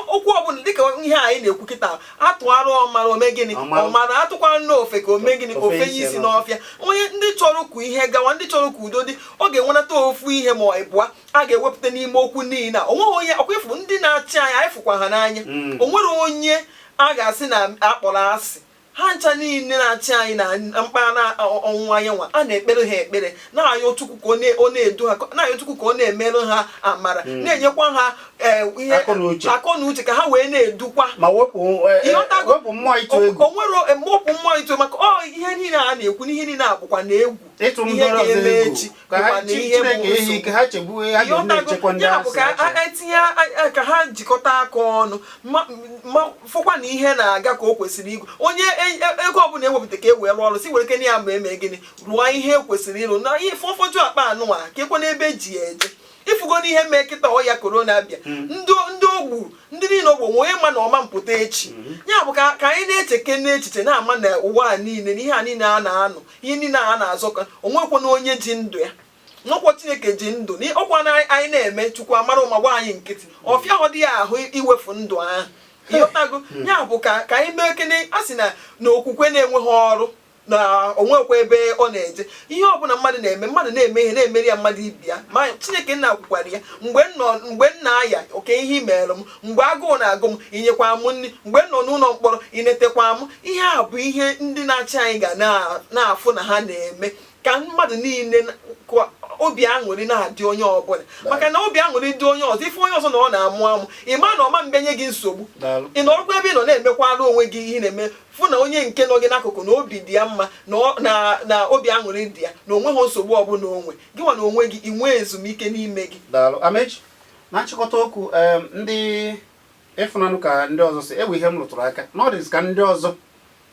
okwu ọbụla dịka ihe anyị na-ekwu kịta, atụarụ ọmara ome gịnị? Ọmara. Ọmara atụkwara n'ofe ka ome gịnị? Ofe ofe isi isi n'ọfịa. Onye ndị chọrọ ka ihe gawa, ndị chọrọ ka udo dị, ọ ga-enwenata ofu ihe ma ọ ịbụa a ga-ewepụta n'ime okwu niile a. Onweghị onye ọkwa ịfụ ndị na-achị anyị, anyị fụkwa ha n'anya. O nwere onye a ga-asị na akpọrọ asị. Ha ncha niile na-achị anyị na mpaghara ọnwụnwa anyanwụ, a na-ekpere ha ekpere, na-ayọ Chukwu ka ọ na-edu ha, na-ayọ Chukwu ka ọ na-emerụ ha amara, na-enyekwa ha ihe Akọ na uche. Akọ na uche, ka ha wee na-edukwa. Ma wepụ Ịghọtago? wepụ mmụọ ịtụ egwu. O nwere mwepụ mmụọ ịtụ egwu, maka ọ ihe niile a na-ekwu n'ihe niile a bụkwa na egwu ịtụ ihe ndọrọ ọzọ ga-eme egwu echi ka ha bụkwa na ihe bụ Chineke ihe nsogbu. ike ha chegbu ha ga na-echekwa ndị Ya bụ asị ka ha chere. etinye ka ha jikọta aka ọnụ, ma fụkwa na ihe na-aga ka o kwesịrị igwe onye ego ọbụla ewepụta ka e wee rụọ ọrụ, si were kene ya ma eme gịnị, rụọ ihe e kwesịrị ịrụ na ihe fọfọju akpa anụnwa ka ekwe n'ebe eji ya eje. Ịfụgo n'ihe mee kịta, ọya korona bịa, ndị ogbu, ndị niile ogbo nwe onye ma na ọma mpụta echi. Ya bụ ka anyị na-echeke n'echiche, na-ama na ụwa a niile na ihe a niile a na-anụ, ihe niile a na-azọkọ, onwekwa na onye ji ndụ ya, nwekwa Chineke ji ndụ na ọkwa na anyị na-eme Chukwu amara ụma gwa anyị nkịtị ọfịa ahụ dị ya ahụ iwefu ndụ ahụ, ịghọtago? Ya bụ ka anyị mee kene a sị na okwukwe na-enweghị ọrụ na onwekwa ebe ọ na-eje. Ihe ọbụla mmadụ na-eme, mmadụ na-eme ihe na-emeri ya mmadụ ibi ya, ma Chineke nna kwukwara ya, mgbe m nọ, mgbe m na-aya oke ihe imerụ m, mgbe agụụ na-agụ m, inyekwa m nri, mgbe m nọ n'ụlọ mkpọrọ, inetekwa m. Ihe a bụ ihe ndị na-achị anyị ga na-afụ na ha na-eme ka mmadụ niile ka obi aṅụrị na-adị onye ọbụla, maka na obi aṅụrị dị onye ọzọ, ife onye ọzọ na ọ na-amụ amụ, ị ma na ọma mbịanye gị nsogbu. Daalụ. Ị nọrọkwa ebe ị nọ na-emekwara onwe gị ihe ị na-eme, fụ na onye nke nọ gị n'akụkụ na obi dị ya mma, na obi aṅụrị dị ya, na onweghị nsogbu ọbụla onwe gị nwa na onwe gị, ị nwee ezumike n'ime gị. Daalụ, Amechi. Na nchịkọta okwu, ndị ịfụnanụ ka ndị ọzọ si ewe ihe m rụtụrụ aka na ọ dịzị ka ndị ọzọ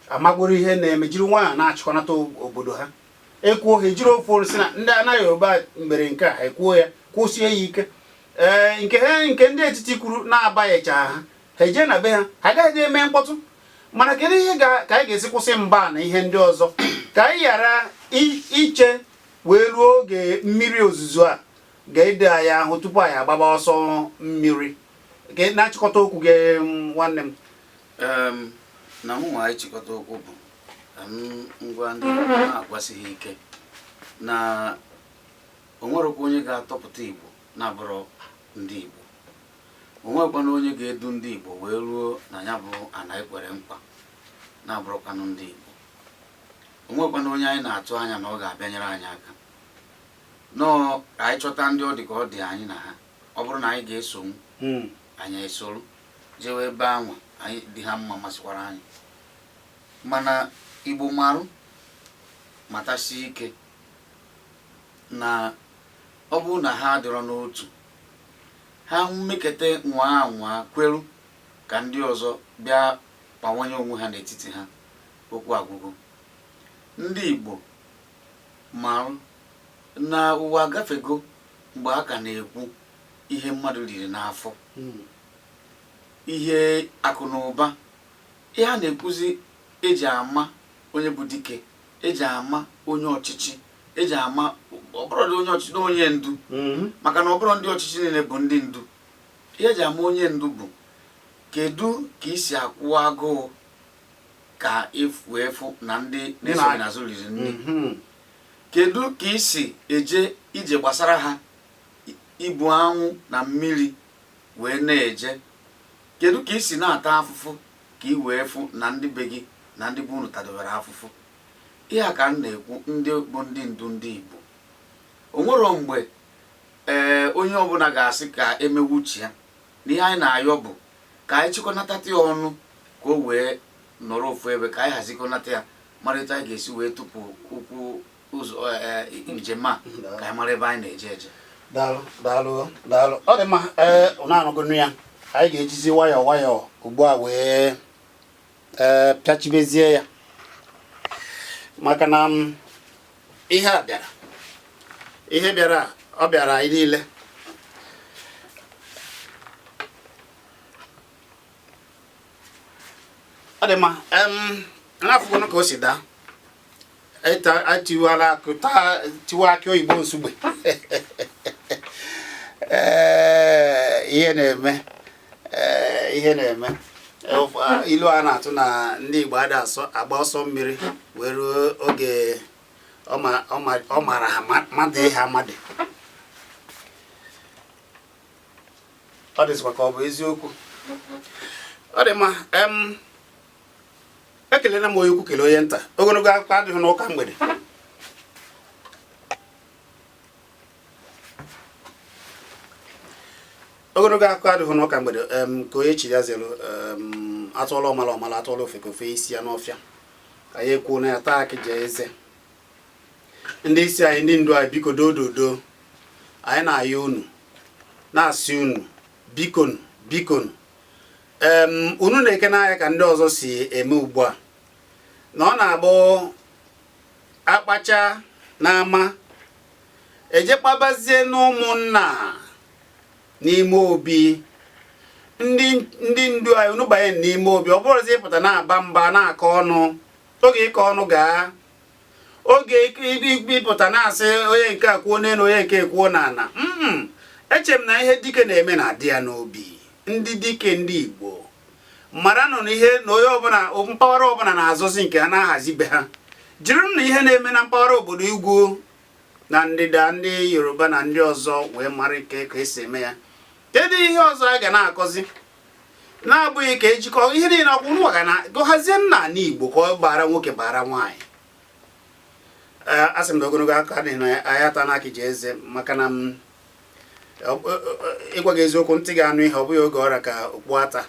amagoro ihe na-eme, jiri nwayọọ na-achịkọnata obodo ha. Ekwuo, ha ejiri ofu olu si na ndị anaghị Yoruba mere nke a, ha ekwuo ya kwụsie ya ike. Ee, nke ha, nke ndị etiti kwuru na-abanyecha ha, ha eje na be ha, ha agaghị eme mkpọtụ. Mana kedu ihe ka anyị ga-esi kwụsị mba na ihe ndị ọzọ ka anyị ghara iche wee ruo oge mmiri ozuzo a ga-ede anyị ahụ tupu anyị agbaba ọsọ mmiri? Na-achịkọta okwu gị, nwanne m. Na mụ nwa ịchịkọta okwu bụ ka m ngwa ndị na-agwasịghị ike na o nwerekwa onye ga-atọpụta Igbo na-abụrụ ndị Igbo. O nwekwana onye ga-edu ndị Igbo wee ruo na ya bụ ana ekwere nkwa na-abụrụkwanụ ndị Igbo. O nwekwana onye anyị na-atụ anya na ọ ga-abịanyere anyị aka nọọ ka anyị chọta ndị ọ dị ka ọ dị anyị na ha. Ọ bụrụ na anyị ga-esonwu, anyị esoro jewe ebe anwa anyị dị ha mma, masịkwara anyị. Mana Igbo marụ matasie ike na ọ bụrụ na ha adịrọ n'otu, ha mmekete nwa anwa kweru ka ndị ọzọ bịa kpawanye onwe ha n'etiti ha, okwu agwụgwụ. Ndị Igbo marụ na ụwa agafego mgbe a ka na-ekwu ihe mmadụ riri n'afọ, ihe akụ na ụba. Ihe a na-ekwuzi eji ama onye bụ dike, eji ama onye ọchịchị, eji ama ọ bụrụ onye ọchịchị na onye ndu, maka na ọ bụrụ ndị ọchịchị niile bụ ndị ndu. Ihe eji ama onye ndu bụ kedu ka isi akwụ agụụ ka wee fụ na ndị na-eso gị n'azụ riri nri, kedu ka isi eje ije gbasara ha ibu anwụ na mmiri wee na-eje, kedu ka isi na-ata afụfụ ka ị wee fụ na ndị be gị na ndị be unu tadobere afụfụ. Ihe a ka m na-ekwu, ndị bụ ndị ndu ndị Igbo, o nwero mgbe ee onye ọbụla ga-asị ka emewe uche ya. Na ihe anyị na-ayọ bụ ka anyị chịkọnatata ya ọnụ ka o wee nọrọ ofu ebe, ka anyị hazikọnata ya, mara etu anyị ga-esi wee tụpụ ụkwụ ụzọ njem a, ka anyị mara ebe anyị na-eje eje. Daalụ, daalụ, daalụ. Ọ dị mma. Ee, unu anụgonu ya. Anyị ga-ejizi nwayọọ nwayọọ ugbu a wee ee pịachibezie ya, maka na ihe a bịara, ihe bịara, ọ bịara anyị niile. Ọ dị mma. N'afọ ka o si daa, etiwala akụ taa, tiwa akị oyibo nsugbe. Ee, ihe na-eme, ee, ihe na-eme. Ilu a na-atụ na ndị Igbo ada asọ agba ọsọ mmiri wee ruo oge ọ mara ha mmadụ ihe amadị. Ọ dịzikwa ka ọ bụ eziokwu. Ọ dị mma. Ekelela m onye ukwu, kelee onye nta. Ogologo akụkọ adịghị n'ụka mgbede. Ogologo akụkọ adịghị n'ụka mgbede. Ka onye chi ya zelu. Atụọla ọmala ọmala, atụọla ofe ka ofe isi ya n'ọfịa. Anyị ekwuo na ya taa akị jee eze. Ndị isi anyị, ndị ndu anyị, biko dododo, anyị na-ayọ unu, na-asị unu bikonu, bikonu. Unu na-eke n'anya ka ndị ọzọ si eme ugbu a, na ọ na-abụ akpacha n'ama ejekpabazie n'ụmụnna n'ime obi. Ndị ndu anyị, unu banye n'ime obi. Ọ bụrụzi ịpụta na-aba mba, na-akọ ọnụ, oge ịkọ ọnụ gaa, oge ịpụta na-asị onye nke a kwuo n'elu, onye nke kwuo n'ala. Eche m na ihe dike na-eme na-adị ya n'obi. Ndị dike ndị Igbo mara nụ na ihe na onye ọbụla, mpaghara ọbụla na-azọzi nke ha, na-ahazi be ha. Jiri na ihe na-eme na mpaghara obodo ugwu na ndịda, ndị Yoruba na ndị ọzọ, wee mara ike ka esi eme ya. Kedu ihe ọzọ a ga na-akọzi na-abụghị ka ejikọ ihe niile ọkwụ nwa ga na hazie nna ala Igbo ka ọ bara nwoke, bara nwaanyị? Ee, asị m na ogologo aka adịghị na anyị ata n'aka ji eze, maka na m ịgwa gị eziokwu, ntị ga-anụ ihe ọ bụghị oge ọrịa ka okpu ata.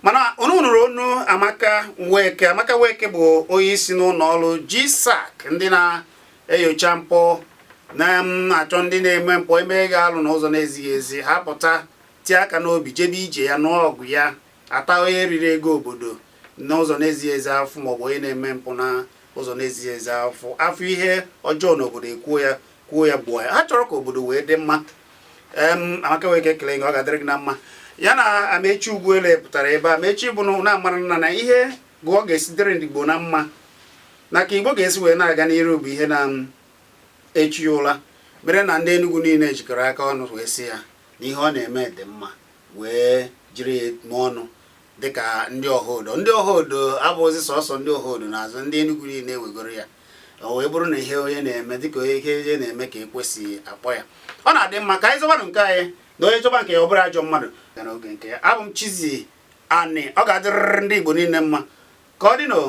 Mana unu nụrụ onu Amaka Nweke. Amaka Nweke bụ onye isi n'ụlọ ọrụ GSAC, ndị na-enyocha mpụ na-achọ ndị na-eme mpụ, eme ga alụ n'ụzọ na-ezighị ezi, ha pụta tie aka n'obi, jebe ije ya nụọ ọgụ ya, ata onye riri ego obodo n'ụzọ na-ezighị ezi afụ, maọbụ onye na-eme mpụ na ụzọ na-ezighị ezi afụ afụ ihe ọjọọ n'obodo, ekwuo ya, kwuo ya, gbuo ya. Ha chọrọ ka obodo wee dị mma. Amaka Nweke, ekele gị. Ọ ga-adịrị gị na mma. Ya na Amechi Ugwuele pụtara ebe Amechi bụ na amara nna na ihe bụ ọ ga-esi dịrị ndị Igbo na mma na ka Igbo ga-esi wee na-aga n'iru bụ ihe na echi ya ụla mere na ndị Enugu niile jikọrọ aka ọnụ wee sị ya na ihe ọ na-eme dị mma, wee jiri ya ọnụ dịka ndị ọhaodo. Ndị ọhaodo abụghịzi sọsọ ndị ọhaodo n'azụ, ndị Enugu niile ewegoro ya. O wee bụrụ na ihe onye na-eme dịka onye ihe onye na-eme ka ekwesị akpọ ya. Ọ na-adị mma ka anyị zọbanụ nke anyị na onye chọba nke ya, ọ bụrụ ajọ mmadụ ga n'oge nke ya. Abụ m Chizzy Ani. Ọ ga-adịrịrị ndị Igbo niile mma. Ka ọ dị n'o.